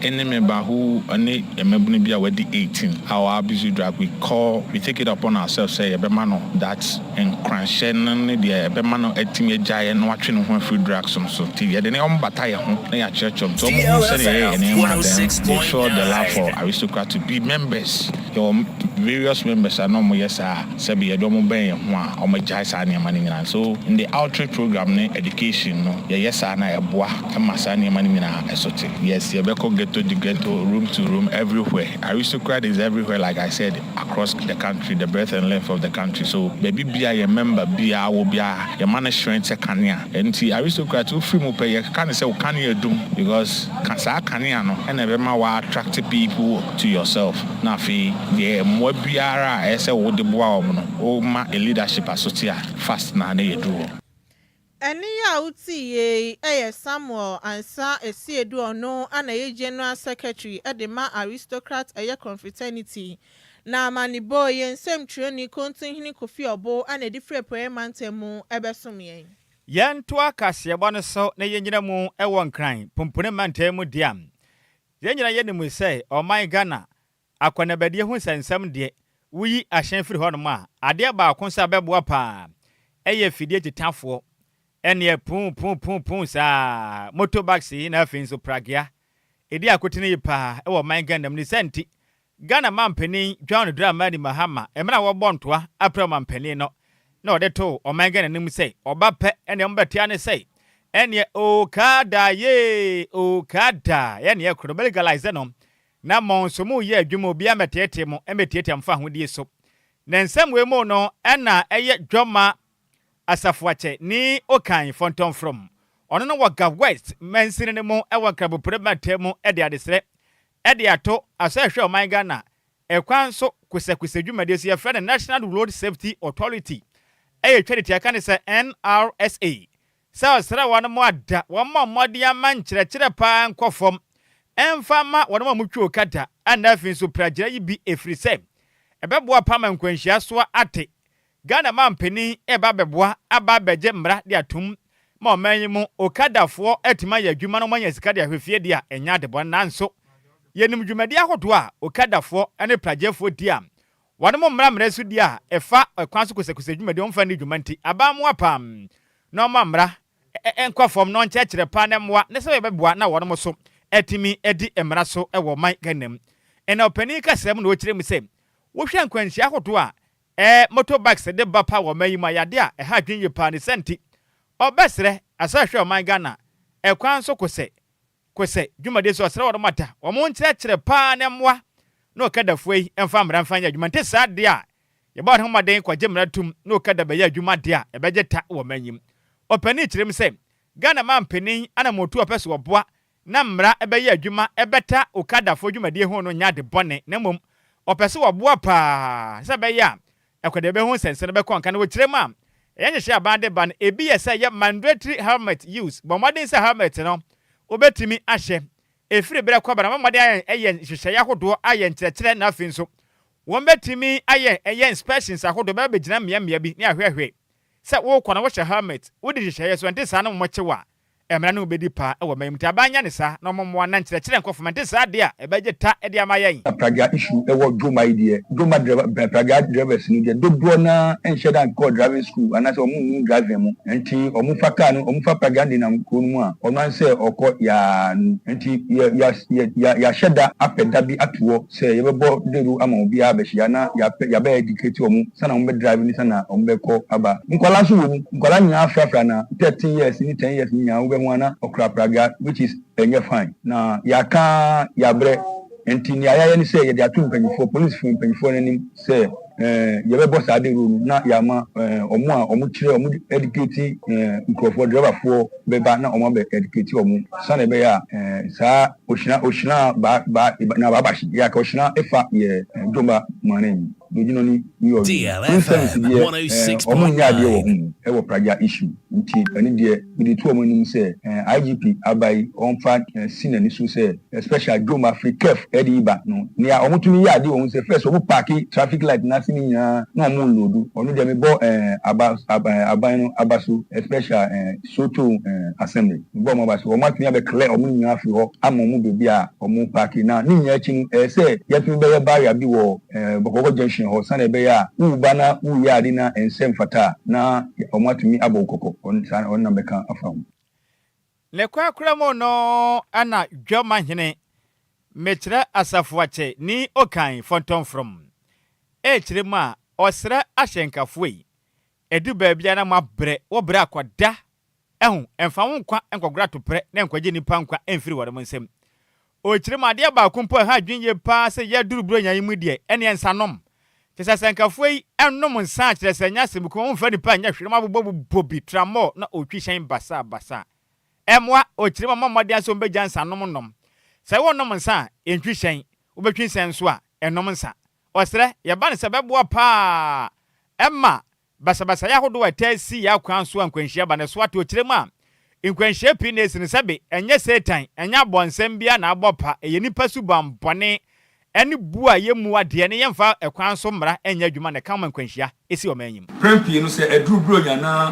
any member who ne mmabunu bi a wadi 18 a ɔ abuse drug, we call, we take it upon ourselves sɛ yɛbɛma no that nkuranhyɛ no ne deɛ ɛbɛma no atumi agyaeɛ na watwe ne ho afiri drugs no so. Nti yɛde ne wɔn bata yɛn ho na yɛakyerɛkyerɛ wɔn nti wɔn hu sɛdeɛ yɛyɛ yɛn nneɛma a, then they feel the love for aristocrat to be members. Yɛwɔ various members a na wɔyɛ saa a sɛbi yɛde wɔn bɛn yɛn ho a wɔagyae saa nneɛma no nyinaa. So in the outreach program ne education no yɛyɛ saa na ɛboa ma saa nneɛma no nyinaa ɛso te. Yes, yɛbɛkɔ ghetto to ghetto, room to room, everywhere. Aristocrat is everywhere, like I said, across the country, the breadth and length of the country. So baabi biara yɛn member biara wɔ biara yɛma no hyerɛn sɛ kanea. Ɛno nti aristocrat wofiri mu pɛ yɛka no sɛ wo kanea dum because saa kanea no ɛna ɛbɛma wa attract people to yourself na afei deɛ mmoa biara a ɛsɛ sɛ wode boa wɔn no woma a leadership asote a fast na ne yɛduru hɔ. Ɛne yi a wotii yie yɛ Samuel Ansa Esiedu, ɔno ana ɛyɛ general secretary de ma Aristocrat ɛyɛ confraternity. Na amanebɔ yɛn nsɛmtwerɛni Kontinhene Kofi Ɔbo ana ɛde firi Apueeɛ Mantam mu ɛbɛsom yɛn. Yɛntoa kaseɛbɔ no so na yɛnyina mu wɔ Nkran Pumpuni mantam mu deɛ a yɛn nyinaa yɛnim sɛ ɔman Ghana akɔnabadie ho nsɛnsɛm deɛ, woyi ahyɛn firi hɔnom a, adeɛ baako nso a bɛboa paa ɛyɛ fidie tetafoɔ ɛneɛ puu puu puu puu saa motorbikes yi na afei nso pragea ɛdi akotene yi paa ɛwɔ ɔman Ghana mu. Ne sɛ nti Ghana mampanin John Dramani Mahama, mmerɛ a wɔbɔ ntoa apra mampanin no na ɔde to ɔman Ghana anim sɛ ɔba pɛ ɛneɛ ɔmbɛtea ne sɛ ɛneɛ okada yee okada ɛneɛ koro bɛ legalize no na mo nso mo yɛ adwuma obiara mɛteetee mo mɛtiatia mo fa ahodie so. Na nsɛm wei mu no ɛna ɛyɛ Dwɔma Asafoakyɛ ne Okan Fɔntɔnfrɔm, ɔno no wɔ Ga West mansini no mu ɛwɔ Nkrabopore mantam mu, ɛde adesrɛ ɛde ato asɔ ɛhwɛ ɔman Ghana ɛkwan so kosɛkosɛ dwumadie so, yɛfrɛ no National Road Safety Authority, ɛyɛ twa de tiaka ne sɛ NRSA, sɛ ɔsrɛ wɔn mo ada wɔn mmɔ mmɔden ama nkyerɛkyerɛ paa nkɔ fam ɛmfa ma wɔn a wɔtwi okada ana afei nso pragyina yi bi, ɛfiri sɛ ɛbɛboa pa ma nkwanhyia soa ate. Ghana mampanin ɛba bɛboa aba abɛgye mmara de atom ma ɔman yi mu okadafoɔ atumi ayɛ adwuma no wɔanya sika de ahwɛ fie deɛ a ɛnyɛ adebɔ. Nanso yɛnim dwumadi ahodoɔ a okadafoɔ ne pragyefoɔ di a wɔn mo mmara mmara so di a ɛfa ɛkwan so kosɛkosɛ dwumadi wɔmfa ne dwuma, nti aban mu apam na ɔma mmara nkɔ fam na ɔnkyerɛkyerɛ paa ne mmoa ne sɛ yɛbɛboa na wɔn so atumi adi mmara so wɔ ɔman Ghana mu. Ɛna ɔpanin kasa mu na ɔkyerɛ mu sɛ wohwɛ nkwanhyia ahodoɔ a motorbikes de ba pa wɔ ɔman yi mu a yade a ɛha adwene yie paa. Ne sɛ nti ɔbɛsrɛ asɛ hwɛ ɔman Ghana ɛkwan so kosɛ kosɛ dwumadie so, ɔsrɛ wɔn ata wɔn nkyerɛkyerɛ paa ne mmoa na ɔkadafoɔ yi mfa mmara mfa nyɛ adwuma. Nte saa deɛ a yɛbɔ wɔn ho mmɔden kɔgye mmara tum na ɔkada bɛyɛ adwuma deɛ a ɛbɛgye ta wɔ ɔman yi mu. Ɔpanin kyerɛ mu sɛ Ghana mampanin anamotu a ɔpɛ so ɔboa na mmara ɛbɛyɛ adwuma ɛbɛta okadafoɔ dwumadie ho no nyɛ ade bɔne, na mmom ɔpɛ sɛ wɔboa paa sɛ ɛbɛyɛ a ɛkɔde ɛbɛho nsɛnsɛn no bɛkɔ nka. Na wɔkyerɛ mu a ɛyɛ nhyehyɛ aban de ba no ebi yɛ sɛ yɛ mandatory helmet use, bɔ mmɔden sɛ helmet no wobɛtumi ahyɛ ɛfiri berɛ kɔba na mmɔden ayɛ ɛyɛ nhyehyɛeɛ ahodoɔ ayɛ nkyerɛkyerɛ, na afei nso wɔn bɛtumi ayɛ ɛyɛ inspections ahodoɔ bɛbɛ bɛgyina mmeammea bi ne ahwɛhwɛ sɛ wokɔ na wohyɛ helmet, wode nhyehyɛeɛ so. Ɛnte saa no mmɔkyew a mmara no bɛdi paa wɔ man mu, nti aban nya ne saa na ɔmɔmmoa na nkyerɛkyerɛ nkɔ fam. Ɛnte saa deɛ a ɛbɛgye ta de ama yɛn. Pragya issue ɛwɔ Dwoma yi deɛ, Dwoma driver, pragya drivers no deɛ dodoɔ naa nhyɛ da nkɔ driving school anaasɛ ɔmo nnim driving mu, nti ɔmo fa car no, ɔmo fa pragya de nam kuro no mu a ɔno ansɛ ɔkɔ yaa no. Nti yɛ yɛ yɛ yɛahyɛ da apɛ da bi ato hɔ sɛ yɛbɛbɔ dawuro ama obiara abɛhyia na yɛapɛ yɛabɛ educate ɔmo sanna ɔmo bɛ drive ne sanna ɔmo bɛkɔ aba. Nkwadaa nso wɔ mu, nkwadaa nyinaa frafra na 13 years ne 10 years nyinaa wobɛhu ana ɔkura pragya, which is ɛnyɛ fine na yɛaka yɛabrɛ. Nti nea yɛayɛ ne sɛ yɛde ato mpanyinfoɔ, polisifo mpanyinfoɔ no anim sɛ yɛbɛbɔ saa dawuro no na yɛama wɔn a wɔkyerɛ, wɔn educate nkurɔfoɔ, driverfoɔ bɛba na wɔn abɛ educate wɔn sɛnea ɛbɛyɛ a saa ohyina ohyina ba ba na ba ba yɛ aka ohyina efa yɛ dwomba mane dojino ni ni ɔyi police service deɛ wɔn nyɛ adeɛ wɔ ho ɛwɔ pragya issue nti ɛne deɛ mede to wɔn anim sɛ IGP aba yi ɔmfa si n'ani so sɛ especially dwom afiri kɛf ɛde yi ba no nea wɔn tumi yɛ adeɛ wɔ ho sɛ first wɔn park traffic light n'ase ne nyinaa na wɔn load. Ɔno deɛ mebɔ aba aban no aba so, especially Soto assembly, mebɔ wɔn aba so. Wɔn atumi abɛclear wɔn nyinaa afiri hɔ ama wɔn beebi a wɔn park. Na ne nyinaa akyi no, ɛyɛ sɛ yɛtumi bɛyɛ barrier bi wɔ Bɔkɔkɔ junction hɔ sanni ɛbɛyɛ a wuba na wuyɛ ade na nsɛm fata na wɔn atumi abɔ kɔkɔ. Ɔno saa ɔno na bɛka afa ho. Ne kwakora mu no ana dwamahene mekyerɛ asafoakyɛ ni okan fɔntɔmfrɔm ɛkyerɛ mu a ɔsrɛ ahyɛnkafoɔ yi ɛdu baabi a na moabrɛ wɔbrɛ akɔda ɛho ɛmfa wo nkwa nkɔgora toprɛ na nkɔgye nnipa nkwa ɛmfiri wɔn nsam. Ɔkyerɛ mu adeɛ baako mpo a ɛha adwene yie paa sɛ yɛduru buronya yi mu deɛ ɛne nsa nom kyɛ sɛ asɛnkafoɔ yi ɛnom nsa a kyerɛ sɛ nyɛ asɛm kuma womfa nipa nyɛ hwere ma bobɔbobɔ bi tramɔ na ɔtwi hyɛn basa basa. Ɛmmoa. Ɔkyerɛ mu ama mmɔden sɛ wɔbɛgya nsa nom nom sɛ wɔnom nsa a ɛntwi hyɛn, wobɛtwi nsɛn nso a ɛnom nsa. Ɔsrɛ yɛba no sɛ bɛboa paa ɛma basabasayɛ ahodoɔ a ɛtaa si yɛ akwan so a nkwanhyia ba ne so ato. Ɔkyerɛ mu a nkwanhyia pii na esi no sɛbe ɛnyɛ Satan, ɛnyɛ abɔnsɛm bia na abɔ pa, ɛyɛ nipa suban bɔne ɛne bu a yɛmu adeɛ ne yɛmfa ɛkwan so mmara ɛnyɛ adwuma na ɛka ma nkwanhyia ɛsi ɔman anim. Prɛn pii no sɛ ɛduru buronya na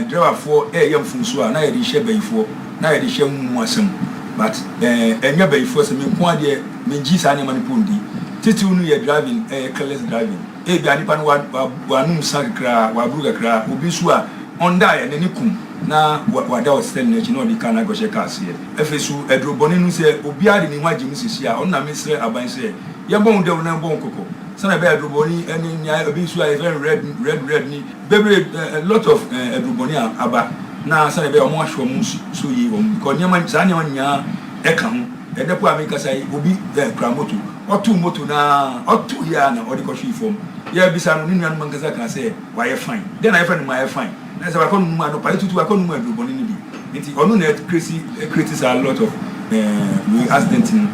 driverfoɔ ɛyɛ mfomso a na yɛde hyɛ bayifoɔ na yɛde hyɛ mu asɛm, but ɛnyɛ bayifoɔ sɛ me nko adeɛ mengye saa nneɛma no po ndi. Titiriw no yɛ driving, ɛyɛ careless driving. Ebi a nipa no wanum nsa kakra, waburu kakra, obi nso a ɔndaeɛ n'ani kum na wada ɔsitɛn n'akyi na ɔde kaa no akɔhyɛ kaa aseɛ. Afei so aduro bɔne no sɛ obiara de ne ho agye mu sisi a ɔno na mesrɛ aban sɛ yɛbɔ ho dɛw na yɛbɔ ho kɔkɔ sɛnɛ ɛbɛyɛ aduro bɔne ɛne nea ebi nso a yɛfrɛ no red red red ni bebree, a lot of aduro bɔne a aba na sɛnɛ ɛbɛyɛ wɔn ahwɛ wɔn so yie wɔn because nneɛma saa nneɛma nyinaa ɛka ho. Ɛnɛ po a mekasa yi, obi kura moto, ɔto moto na ɔto yi a na ɔde kɔhwee fam. Yɛbisa no, ne nuanom ankasa ka sɛ wayɛ fine. Dɛn na yɛfrɛ no ma ayɛ fine? Na sɛ wakɔ no mu anɔpa yi tutu wakɔ no mu aduro bɔne no bi nti ɔno na ɛcreate ɛcreate saa lot of wei accident no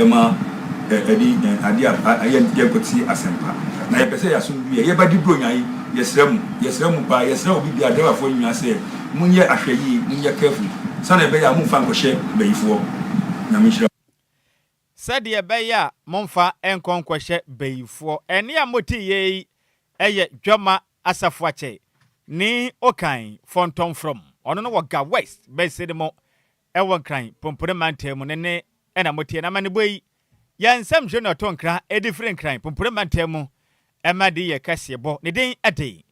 ɛma ɛde adeɛ a yɛn yɛnkɔte asɛmpa na yɛpɛ sɛ yɛasomdwe yɛ yɛba di buronya yi. Yɛsrɛ mu, yɛsrɛ mu paa, yɛsrɛ obi bia driverfoɔ nyinaa sɛ monyɛ ahwɛ yie, monyɛ careful sɛnea ɛbɛyɛ a momfa nkɔhyɛ bayifoɔ. Nyame nhyira. Sɛdeɛ ɛbɛyɛ a momfa nkɔ nkɔhyɛ bayifoɔ. Ɛne a mote yɛ yi ɛyɛ Dwama Asafoakyɛ ne Okan Fɔntɔmfrɔm. Ɔno no wɔ Ga West bɛsi ne mo ɛwɔ Nkran Pompone mantam mu ne ne ɛna motie na amanebɔ yi yɛn nsɛm hwɛ no ɔtɔ nkra ɛdi firi Nkran Pompone mantam mu ɛma de yɛ kɛseɛ bɔ ne din ɛde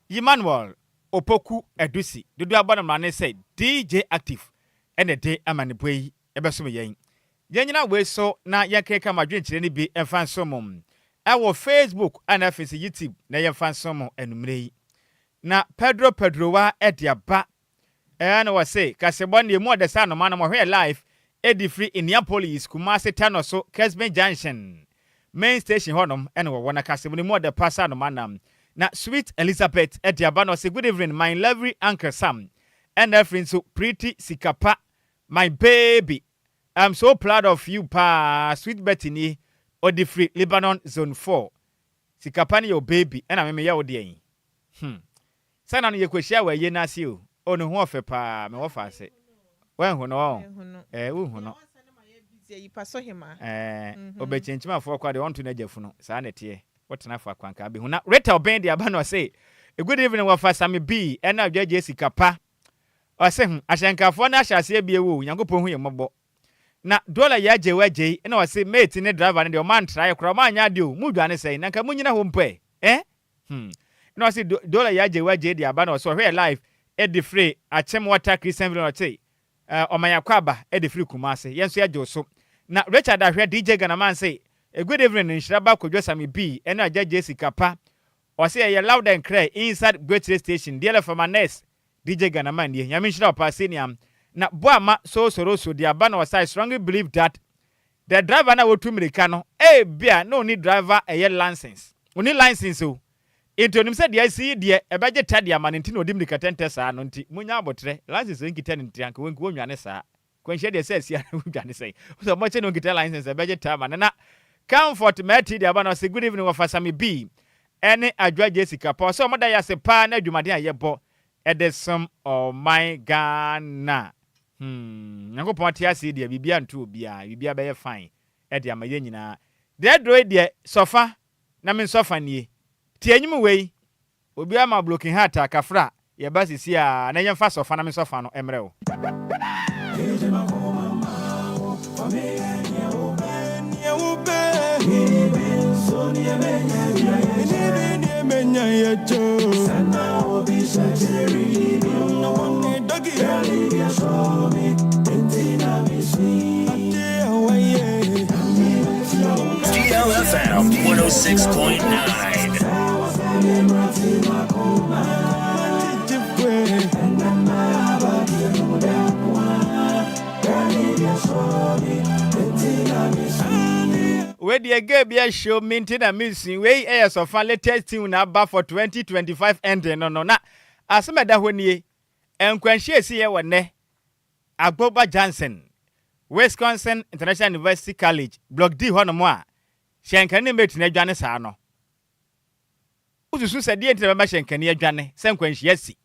Emmanuel Opoku Adusi dodo abɔ no mmara ne sɛ DJ Active ɛna de amanebɔ yi ɛbɛsom yɛn. Yɛn nyina wei so na yɛnkeka mo adwenkyerɛ no bi ɛmfa nso mo ɛwɔ Facebook ɛna afei sɛ YouTube na yɛmfa nso mo anummerɛ yi. Na Pedro Pedrowa ɛde aba ɛɛ na wɔse kasebɔ ne emu ɔde sɛ anoma no mɔhwɛ live ɛdi firi Indianapolis, Kumasi Tano so Kesben Junction main station hɔnom ɛna wɔwɔ na kasebɔ no mu ɔde pa sɛ anoma nam. Na Sweet Elizabeth ɛde aba na ɔse, "Good evening, my lovely Uncle Sam," ɛna afiri nso Pretty Sikapa, "My baby, I'm so proud of you paa." Sweet Betty ni ɔde firi Lebanon Zone 4. Sikapa no yɛ o baby ɛna meme yɛ wo deɛ yi sɛ na no yɛkɔhyia wɔ ayie no ase o. O ne ho ɔfɛ paa, mewɔ fa ase woanhu no ɔ wohu no. Ɔbɛkyɛnkyim kɔ deɛ ɔnto no agya funu saa na ɛteɛ wotena fa kwanka bɛhu. Na Rita ɔbɛn de aba na ɔse, "Good evening, wɔfa Same B ɛna adwagye Sikapa." Ɔse ahyɛnkafoɔ no ahyɛ aseɛ bie wo Nyankopɔn hu yɛ mmɔbɔ. Na dɔla yɛ agye wo agye yi ɛna ɔse mate ne driver no deɛ ɔma ntraeɛ koraa ɔma anyɛ adeɛ o mu dwane sɛn na nka munyina hɔ mpo ɛ ɛ na ɔse dɔla yɛ agye wo agye de aba na ɔse ɔhwɛ live ɛde firi Akyem Water Christian Village. Ɔte ɔman akɔ aba ɛde firi Kumase. Yɛn nso yɛgye wo so. Na Richard Ahwɛ DJ Ghanaman se, "Good evening, nhyira ba Kodwo Sami B ɛne agya gye Sikapa." Ɔse ɛyɛ loud and clear inside Great Station DLF ma nurse DJ Ghanaman nie. Nyame nhyira wo paa senior. Na Boama so soroso de aba na ɔsa, "I strongly believe that The driver no a ɔtu mmirika no, ebia na ɔnni driver ɛyɛ license. Ɔnni license o. Nti onim sɛ deɛ asi yi deɛ ɛbɛgye ta de ama no nti na ɔdi mmirika tɛntɛ saa no nti monya aboterɛ. License a ɔnkita no nti anka wɔnka wɔnnwane saa. Kwanhyia deɛ sɛ asi a na wodwane sɛn? Wosɛ ɔmɔkye na ɔnkita license a ɛbɛgye ta ama no. Na Comfort Mati de aba no ɔse good evening wɔfa Sammy B ɛne Adwoa Jessica pa ɔsɛ ɔmo da yɛ ase paa na adwumaden a yɛbɔ ɛde som ɔman Ghana. Hmm Nyankopɔn te ase yi deɛ biribiara nto obiara, biribiara bɛyɛ fine de ama yɛn nyinaa. Deɛ aduro yi deɛ sɔfa na me nsɔfa nie. Tie nwom wei, obiara ma broken heart a kafra yɛba sisi a na yɛmfa sɔfa na me nsɔfa no mmerɛ wo. DLFM 106.9. Wei deɛ girl bi ahyɛ me nti na mesu. Wei ɛyɛ sɔfa latest tune na aba for 2025 ending no no. Na asɛm ɛda hɔ nie. Nkwanhyia esi yɛ wɔ nnɛ Agboba Johnson, Wisconsin International University College, Block D hɔnom a hyɛnkani ne mate no adwane saa no. Wosusu sɛ deɛ nti na bɛma hyɛnkani adwane sɛ nkwanhyia si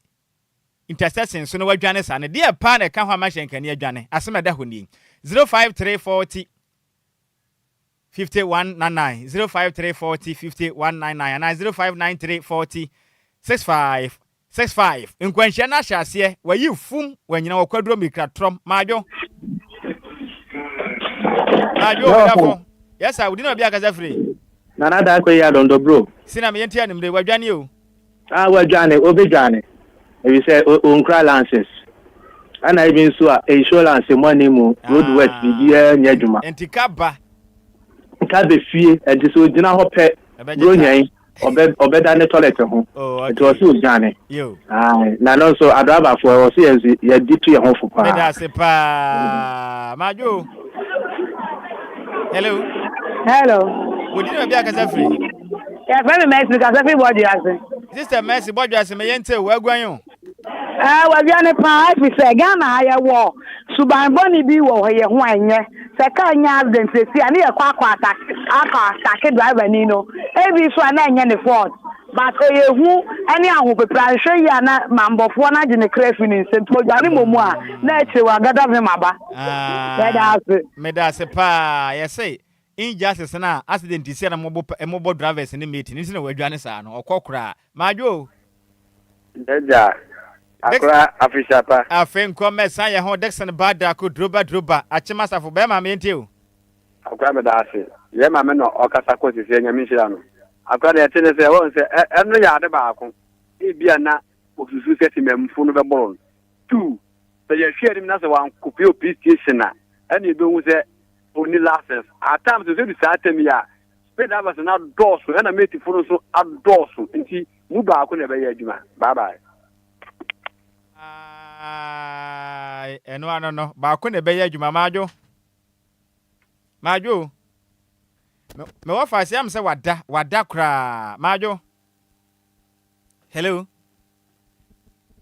intersection so na wadwane saa no, deɛ paa na ɛka ho ama hyɛnkani adwane? Asɛm a ɛda hɔ nie. 053 40 50 199, 053 40 50 199 anaa 0593 40 65 65. Nkwanhyia no ahyɛ aseɛ, wayi fum, wanyina wɔ kwaduro mirikra trɔm. Maadwo. Maadwo, odafo. Yes sir, wodi na obi akasa firi. Nana Darko yi adɔndɔ bro. Sina me yɛnti anumere, wadwane o. Ah wadwane, obedwane. Efisɛ onkura license. Ɛna ebi nso a insurance mmɔ ne mu, road worth biribiara nyɛ adwuma. Nti ka ba. Ka bɛ fie, nti sɛ ogyina hɔ pɛ, bronya yi, ɔbɛ ɔbɛda ne toilet ho. Oh, Nti ɔse odwane. Yo. Ae, na no nso adrabafoɔ ɛwɔ sɛ yɛn nso yɛde tu yɛn ho fo paa. Meda ase paa. Madwo. Hello. Hello. Wodi na baabi akasa firi? Yɛfrɛ me Mercy, kasa firi Bɔdwe ase. Sister Mercy, Bɔdwe ase, meyɛ nte o, aguan o. Ɛɛ, wadwane paa ɛfiri sɛ Ghana ha yɛwɔ suban bɔne bi wɔ hɔ yɛ ho a ɛnyɛ. Sɛ kaa nya accident sɛsi a ne yɛkɔ akɔ atake akɔ atake driver ni no, ebi nso a na ɛnyɛ ne fault but ɛyɛ hu ɛne ahopepere anhwɛ yie a na manbɔfoɔ no agye ne kra afiri ne nsam nti ɔdwane mmom a na akyire wagada vem aba. Yɛda ase. Meda ase paa. Yɛse injustice no a accident si a na mobɔ mobɔ drivers ne mate no nti na wadwane saa no. Ɔkɔ koraa. Madwo o. Agya, akora afehyia pa. Afe nkɔ mɛsan yɛ ho Dickson ba Darko Droba Droba Akyem Asafo bɛɛma me ntie o. Akora meda ase. Yɛ maame na ɔkasa kɔ sisi Nyame nhyira no. Akora deɛ ɛte ne sɛ wɔn sɛ ɛno yɛ ade baako. Ebia na osusu sɛ temamufo no bɛboro no. Tu sɛ yɛhwɛ anim na sɛ wankɔpue wɔ police station a ɛna ebehu sɛ onni license. At times nso edu saa tam yi a speed drivers no adɔɔso ɛna matefoɔ no nso adɔɔso nti mu baako na ɛbɛyɛ adwuma. Bye bye. Ae, ɛno ano no, baako na ɛbɛyɛ adwuma. Madwo. Madwo. Mewɔ fa ase am sɛ wada, wada koraa. Madwo. Hello.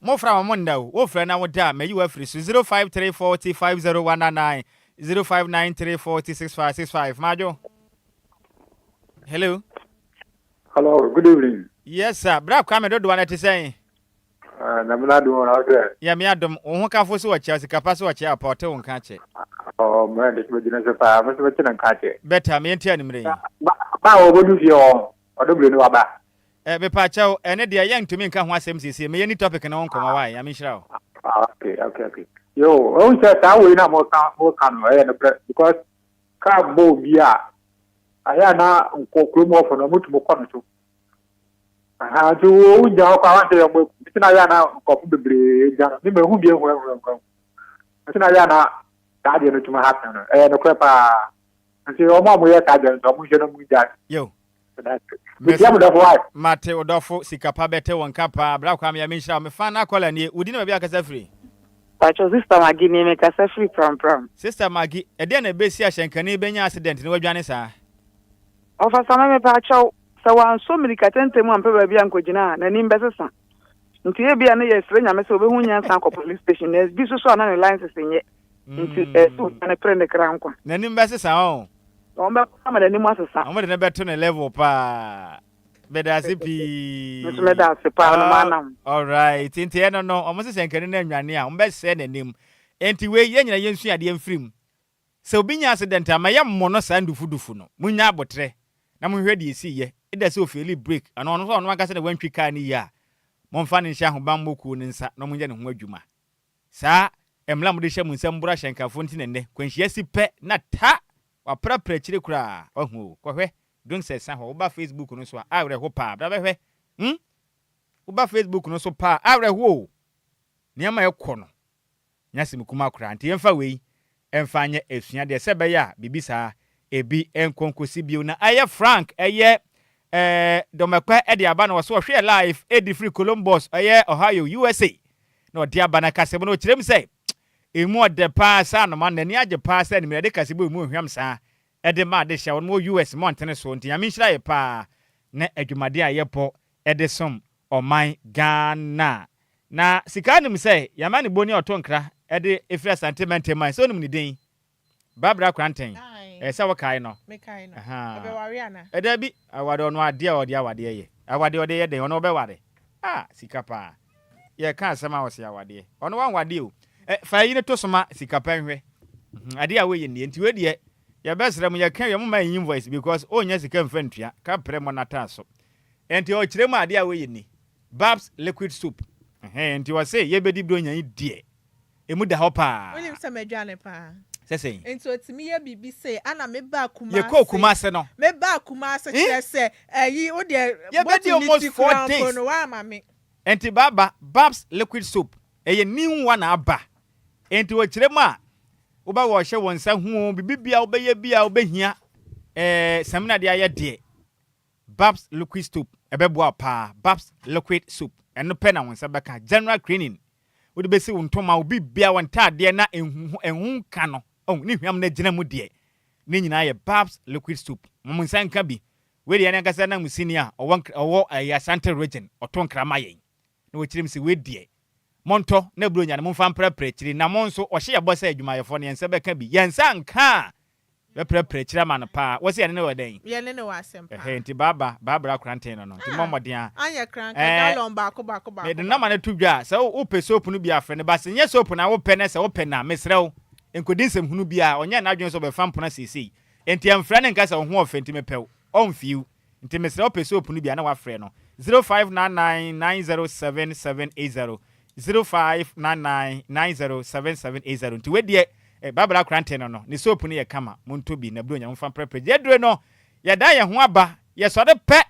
Mo fra wɔn nda o. Wo frɛ na wo da a, mayi wo afiri so. 053 40 50199 0593 40 6565. Madwo. Hello. Hello, good evening. Yes sir. Bra Kwame dodoɔ no ɛte sɛn? Uh, Nyame n'adom na ɔsɛ. Nyame adom. Wo ho kafo so ɔkyea, sikapa so ɔkyea apa ɔte wo nka akyɛ. Oh, mɛ de megyina so paa, me nso mete ne nka akyɛ. Bɛta, me yɛnti anwummerɛ yi. Ba, ba a wɔbɛdu fie hɔ, ɔde bere no waba. Eh, mepaakyɛw, ɛne deɛ yɛntumi nka ho asɛm siesie, me yɛnni topic no ho nkɔmmɔ, why? Nyame nhyira wo. Ah, okay, okay, okay. Yo, ohun sɛ saa wei na mo ka no, ɛyɛ nokorɛ because kaa bɔ obi a, ayɛ a na nkɔ kurom hɔfo no, wɔtumi kɔ no so. Aha, nti wo wogyina hɔ koraa wanhwɛ yɛ ɔmo aku. Nti na ayɛ a na nkurɔfo bebree gya no. Me mahu bi ahu ahu ahu ahu. Nti na ayɛ a na saa adeɛ no tumi happen no. Ɛyɛ nokorɛ paa. Nti wɔn a wɔyɛ saa adeɛ no nso, wɔn nhwɛ na wɔn ngyae. Yo. Metia mo dɔfo why? Mate wo dɔfo, sika pa bɛte wo nka paa. Bra Kwame, Nyame nhyira wo. Me fan akɔla nie. Wo din ne baabi a akasa firi? Pacho sister Maggie nie me kasa firi Prampram. Sister Maggie, ɛdeɛn na ɛbɛsi a hyɛnkani bɛnya accident na wadwane saa? Ɔfa Same mepaakyɛw, sɛ wansɔ mirika tɛntɛm ampɛ baabi ankɔgyina a, n'anim bɛsesa. Nti ebia na yɛsrɛ Nyame sɛ ɔbɛhu nyansa akɔ police station na bi nso so a na ne license nyɛ nti ɛsɛ ɔdwane pere ne kra nkwa. N'anim bɛsesa ɔn. Wɔn bɛkɔ ama n'anim asesa. Wɔn de no bɛto ne level paa. Meda ase pii. Me nso meda ase paa no manam. Alright, nti ɛno no, wɔn sɛ hyɛnkani no anwane a, wɔn bɛsɛe n'anim. Nti wei, yɛn nyinaa yɛnsua adeɛ mfiri mu. Sɛ obi nya accident a, ma yɛmmɔ no saa ndufudufu no. Monnya aboterɛ na monhwehwɛ deɛ ɛsiiɛ. Either sɛ ɔfeeli brake anaa ɔno nso ɔno ankasa na wantwi kaa no yie a, momfa no nhyɛ ahobammɔ kuo no nsa na wɔnyɛ ne ho adwuma. Saa mmara a mode hyɛ mo nsa mboro ahyɛnkafoɔ nti na nnɛ, kwanhyia si pɛ na ta! Waprapra akyire koraa. Wahu o. Kɔhwɛ Drinks Ɛsa hɔ. Woba Facebook no so a, awerɛho paa. Bra bɛhwɛ. Hmm? Woba Facebook no so paa, awerɛho o! Nneɛma a ɛkɔ no, nyɛ asɛm kumaa koraa. Nti yɛmfa wei mfa nyɛ asuadeɛ sɛ ɛbɛyɛ a biribi saa ebi nkɔ nkɔsi bio. Na ɛyɛ Frank ɛyɛ ɛɛ Dɔmɛkpɛ de aba na ɔso ɔhwɛɛ live ɛdi firi Columbus ɛyɛ Ohio USA na ɔde aba na kasɛm no ɔkyerɛ mu sɛ emu ɔdɛ paa sɛ anoma n'ani agye paa sɛ animere de kasɛbɔ emu ohwam saa ɛde ma adehyɛ wɔn wɔ US mmɔntene so nti Nyame nhyira yɛ paa ne adwumaden a yɛbɔ de som ɔman Ghana. Na Sika nim sɛ yɛama ne boni a ɔto nkra de firi Asante mantam a, sɛ wonim ne din? Barbara Kranten. Ɛyɛ sɛ wokae no. Mekae no. Ɔbɛware ana? Dabi, aware ɔno adeɛ a ɔde awadeɛ yɛ. Awadeɛ ɔde yɛ dɛn? Ɔno ɔbɛware. Ah, sika paa. Yɛka asɛm a ɔse awadeɛ. Ɔno wanwadeɛ o. Fa ayi no to so ma sika pɛ nhwɛ. Adeɛ a woyɛ nie. Nti wei deɛ, yɛbɛsrɛ mo, yɛka wie a, momma yɛn invoice because ɔnnya sika mfa ntua. Ka prɛ mmɔ n'ataa so. Nti ɔkyerɛ mu a adeɛ a woyɛ ni. Babs liquid soap ɛhɛn nti ɔse yɛbɛdi bronya yi deɛ ɛmu da hɔ paa. Wonim sɛ madwane paa. Sɛ sɛn? Nti otumi yɛ biribi sei ana me baa Kumasi. Yɛkɔɔ Kumasi no. Me baa Kumasi kyerɛ sɛ ɛyi wo deɛ Yɛbɛdi botu ne almost ti four koraa mpo days. no woama me. Nti baaba Babs liquid soap ɛyɛ new one aba nti ɔkyerɛ mu a wobɛ wɔhyɛ wo nsa ho o biribi bia wobɛyɛ bia wobɛhia ɛɛ samina de ayɛ deɛ Babs liquid soap ɛbɛboa wo paa Babs liquid soap ɛno pɛ na wo nsa bɛka General cleaning wode bɛsi wo ntoma wo biribiara wo ntaadeɛ na ɛho ɛho nka no oh ne hwam no agyina mu deɛ ne nyinaa yɛ Babs liquid soap mo mo nsa nka bi wei deɛ yɛn ankasa na musini a ɔwɔ ɔwɔ ɛyɛ Asante region ɔto nkra ma yɛn na wɔkyerɛ mu sɛ wei deɛ montɔ na buronya no momfa mprapra akyiri na mo nso ɔhyɛ yɛ bɔ sɛ adwumayɛfoɔ no yɛn nsa bɛka bi yɛn nsa nka a Bɛprɛprɛ akyiri ama no paa. Wose yɛne no wɔ dɛn? Yɛne no wɔ asɛm paa. Ɛhɛɛ nti Baaba, Barbara Koranteng no no, nti mommɔ mmɔden a. Anyɛ koraa nka Ɛɛ, gallon baako baako baako mede nɔma baako. no to dwa a, sɛ wo wopɛ soap no bi a frɛ no, but sɛ nyɛ soap na wopɛ na sɛ wopɛ no a, mesrɛ wo, nkɔdi nsɛmhunu biara, ɔnyɛɛ n'adwene sɛ ɔbɛfa mpona seesei. Enti ɛmfrɛ no nka sɛ wo ho ɔfɛ nti mepɛ wo, ɔmfii wo. Nti mesrɛ wo pɛ soap no bi a na wafrɛ no 0599907780 0599907780 nti wei deɛ eh, Barbara Krantɛ no no ne soap no yɛ kama montɔ bi na buronya momfa mprɛprɛ gye adure no yɛdan yɛn ho aba yɛsɔre pɛ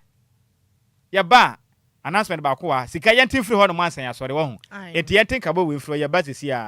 yɛba a announcement baako wɔ ha sika yɛnte mfiri hɔ nom ansa yɛasɔre wɔ ho enti yɛnte nkabɔ wei mfiri hɔ yɛba sisi a.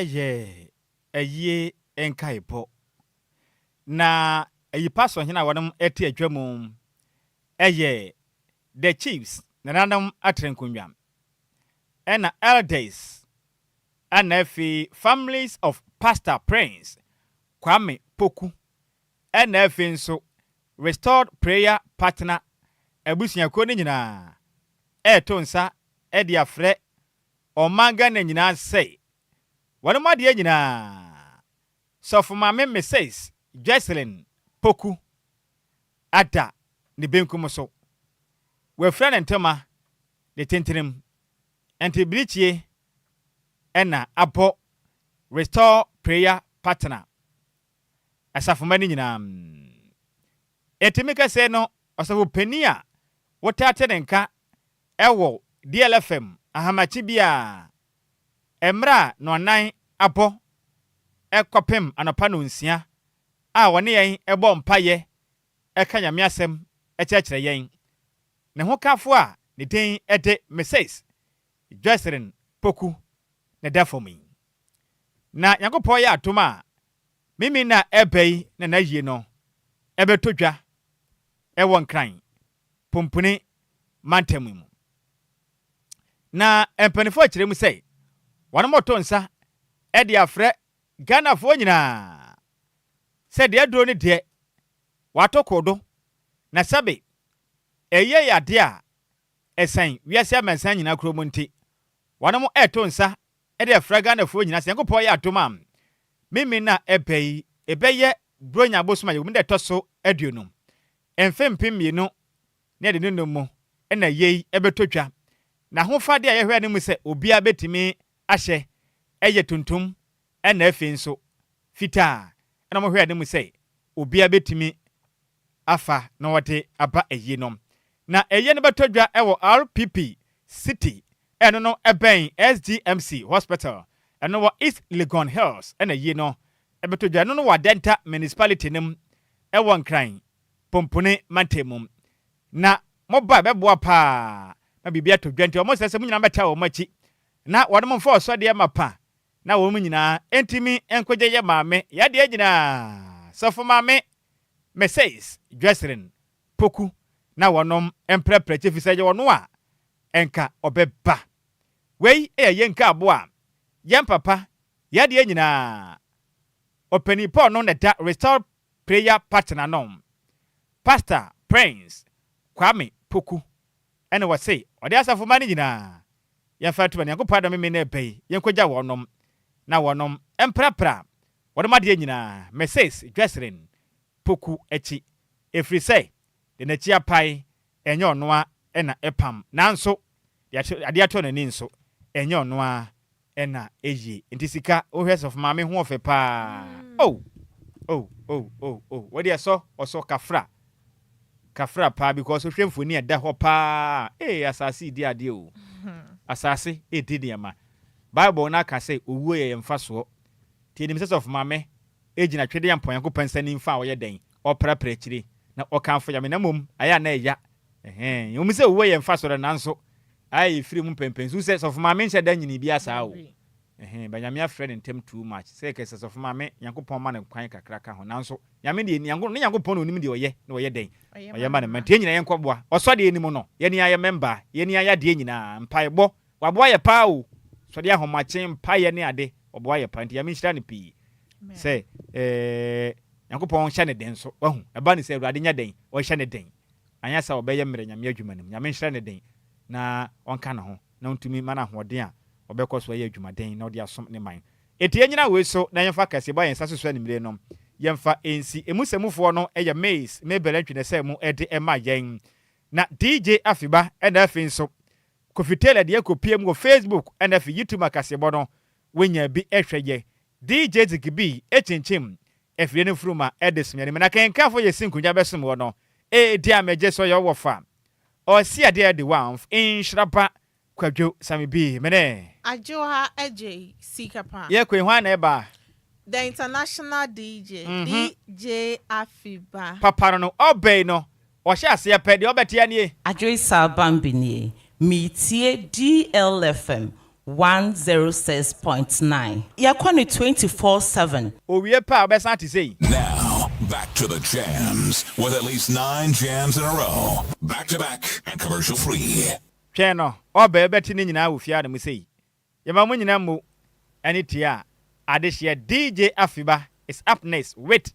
yɛ ayie nkaebɔ. Na ayipa so hene a wɔnom te adwa mu yɛ The Chiefs, Nananom Atrenkonnwa, ɛna Elders, ɛna afei Families of Pastor Prince Kwame Poku, ɛna afei nso Restored Prayer Partner abusuakuo no nyinaa ɛreto nsa de afrɛ ɔman Ghana nyinaa sɛ wɔnom adeɛ nyinaa Sɔfo Maame Mrs. Jesslyn Poku ada ne benkum so. Wafira ne ntoma ne tentenem, nti birikyie na abɔ Restore Prayer Partner asafomma no nyinaa. Enti me kɛsɛɛ no, ɔsɔfo panin a wotaa te ne nka wɔ DLFM ahamakye biara mmerɛ a nnɔnnan abɔ kɔpem anɔpa nnɔnsia a ɔne yɛn bɔ mpaeɛ ka Nyame asɛm kyerɛkyerɛ yɛn. Ne hokafo a ne din de Mrs. Joycelyn Poku na ɛda fam yi. Na Nyankopɔn yɛ adom a, Memene a ɛreba yi na n'ayie no bɛtɔ dwa wɔ Nkran Pumpuni mantam mu. Na mpanimfoɔ kyerɛ mu sɛ wɔreto nsa de afrɛ Ghanafoɔ nyinaa sɛ deɛ aduro no deɛ wɔato kodo na sɛbe ɛyɛ yɛ adeɛ a ɛsɛn wiase amansan nyinaa kuro mu nti wɔnom reto nsa de afrɛ Ghanafoɔ nyinaa sɛ Nyankopɔn yɛ adom a Memene a ɛba yi ɛbɛyɛ Buronya bosom a yɛwɔ mu da ɛtɔ so 20 mfe 2025 mu na yei bɛtɔ dwa. N'ahofadeɛ a yɛhwɛ anim sɛ obiara bɛtumi ahyɛ yɛ tuntum na afei nso fitaa na wɔhwɛ anim sɛ obiara bɛtumi afa na wɔde aba ayie no. Na ayie no bɛtɔ dwa wɔ RPP City, ɛno no ɛbɛn SGMC Hospital, ɛno wɔ East Legon Hills na ayie no bɛtɔ dwa, ɛno no wɔ Adenta Municipality no mu wɔ Nkran Pompone mantam mu. Na moba a ɛbɛboa paa ma biribi atɔ dwa nti wɔsrɛ sɛ mo nyinaa mmɛtaa wɔn akyi na wɔnom mfa ɔsɔdeɛ mapa na wɔn nyinaa ntumi nkɔgye yɛ maame yadeɛ nyinaa sɔfo maame Mrs. Jocelyn Poku na wɔnom mprɛprɛ kyɛ fisɛ yɛ ɔno a nka ɔbɛba. Wei yɛ yɛn nkaabo a yɛn papa yadeɛ nyinaa ɔpanin Paul no na ɛda Restore Prayer Partner no Pastor Prince Kwame Poku ɛna wɔse ɔde asafo mma no nyinaa yɛmfa nto ma Nyankopɔn adom me na ɛba yi yɛnkɔgya wɔnom na wɔnom mprapra wɔnom adeɛ nyinaa Mrs. Jocelyn Poku akyi ɛfiri sɛ deɛ n'akyi apae ɛnyɛ ɔno ara na ɛpam nanso deɛ adeɛ atɔ n'ani nso ɛnyɛ ɔno ara na ɛyie nti sika wohwɛ sɔfo maame ho ɔfɛ paa oh oh oh oh oh wɔde ɛsɔ ɔsɔ kafra kafra paa because wohwɛ mfoni a ɛda hɔ paa ee asase redi adeɛ o asase redi nneɛma Bible no aka sɛ owuo yɛ yɛn mfasoɔ nti yɛnim sɛ sɔfo maame gyina Twedeampɔn Nyankopɔn nsa nimfa a ɔyɛ dɛn ɔprapra akyire na ɔkamfo Nyame na mmom ayɛ a na ɛya ɛhɛn ɛwom sɛ owuo yɛ mfasoɔ de nanso ayɛ yɛfiri mu mpɛmpɛnso sɛ sɔfo maame nhyɛ da nyini biara saa o ɛhɛn ba Nyame afrɛ no ntɛm too much sɛ kɛsɛ sɔfo maame Nyankopɔn ma no kwan kakra ka ho nanso Nyame deɛ ne Nyankopɔn na onim deɛ ɔyɛ na ɔyɛ dɛn ɔyɛ ma no mma nti yɛn nyinaa yɛnkɔ boa ɔsɔ deɛ nim no yɛn ayɛ mɛmba yɛn ayɛ adeɛ nyinaa mpaebɔ waboa yɛ paa o sɔde ahomakye mpaeɛ ne ade ɔboa yɛ paa nti Nyame nhyira no pii sɛ eh, Nyankopɔn nhyɛ ne den so wahu ɛba ne sɛ Awurade nyɛ dɛn ɔnhyɛ ne den anyɛ sɛ ɔbɛyɛ mmerɛ Nyame adwuma no mu Nyame nhyira ne den na ɔnka ne ho na ɔntumi ma no ahoɔden a ɔbɛkɔ so ayɛ adwumaden na ɔde asom ne man. Enti yɛnnyina wei so na yɛmfa kaseɛbɔ a yɛn nsa so so anwummere no yɛmfa nsi. Emu sɛmufoɔ no yɛ Mays Mabel Antwi na ɛsɛɛ mu de ma yɛn. Na DJ Afiba na afei nso Kofi Taylor deɛ kɔpue mu wɔ Facebook na afei YouTube ma kaseɛbɔ no wonya bi hwɛ yɛ. DJ Zikibi kyinkyim afidie no mfuruma de som yɛn. Na kenkanfoɔ yɛsi nkonnwa bɛsom wɔ no. Edi a megye so yɛ wɔfa. Ɔsi adeɛ adi wamf nhyira ba Kwadwo Sami bi mene. Adwoa Adjei sika pa. Yɛ koi hwan na ɛba. The international DJ, DJ Afiba. Papa no no ɔbɛi no ɔhyɛ aseɛ pɛ deɛ ɔbɛtea nie. Adwoe Saa Bambi nie, meretie DLFM. 106.9. Yɛkɔ no 24/7. Owie pɛ a wobɛsan ate sei. Now, back to the jams with at least nine jams in a row, back to back and commercial free. Twɛn no, ɔba bɛte ne nyinaa wɔ fie ha nom sei. Yɛma mo nyinaa mmo ɛne tie a adehyeɛ DJ Afiba is up next with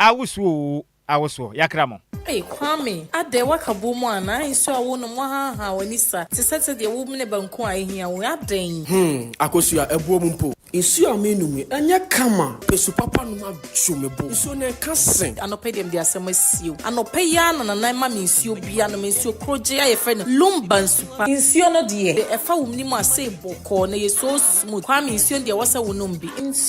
Awosuo oo Awosoɔ. Yakra mo. Ei Kwame, adɛn woaka bom anaa? Nsuo a wonom woahaahaa w'ani sa te sɛ sɛdeɛ womene banku a ahia wo yi, adɛn? Hmm, Akosua, ɛboɔ mu mpo. Nsuo a menom yi, ɛnyɛ kama. Pɛ su papa nom adwo me bo. Nsuo no ɛka se. Anɔpa yi deɛ mede asɛm asie wo. Anɔpa yi ara na Nana ma me nsuo bi anom, nsuo korogye a yɛfrɛ no Lumba nsu pa. Nsuo no deɛ, ɛfa wo mene mu a sei bɔkɔɔ na ɛyɛ so smooth. Kwame, nsuo no deɛ ɛwɔ sɛ wonom bi. Nsuo.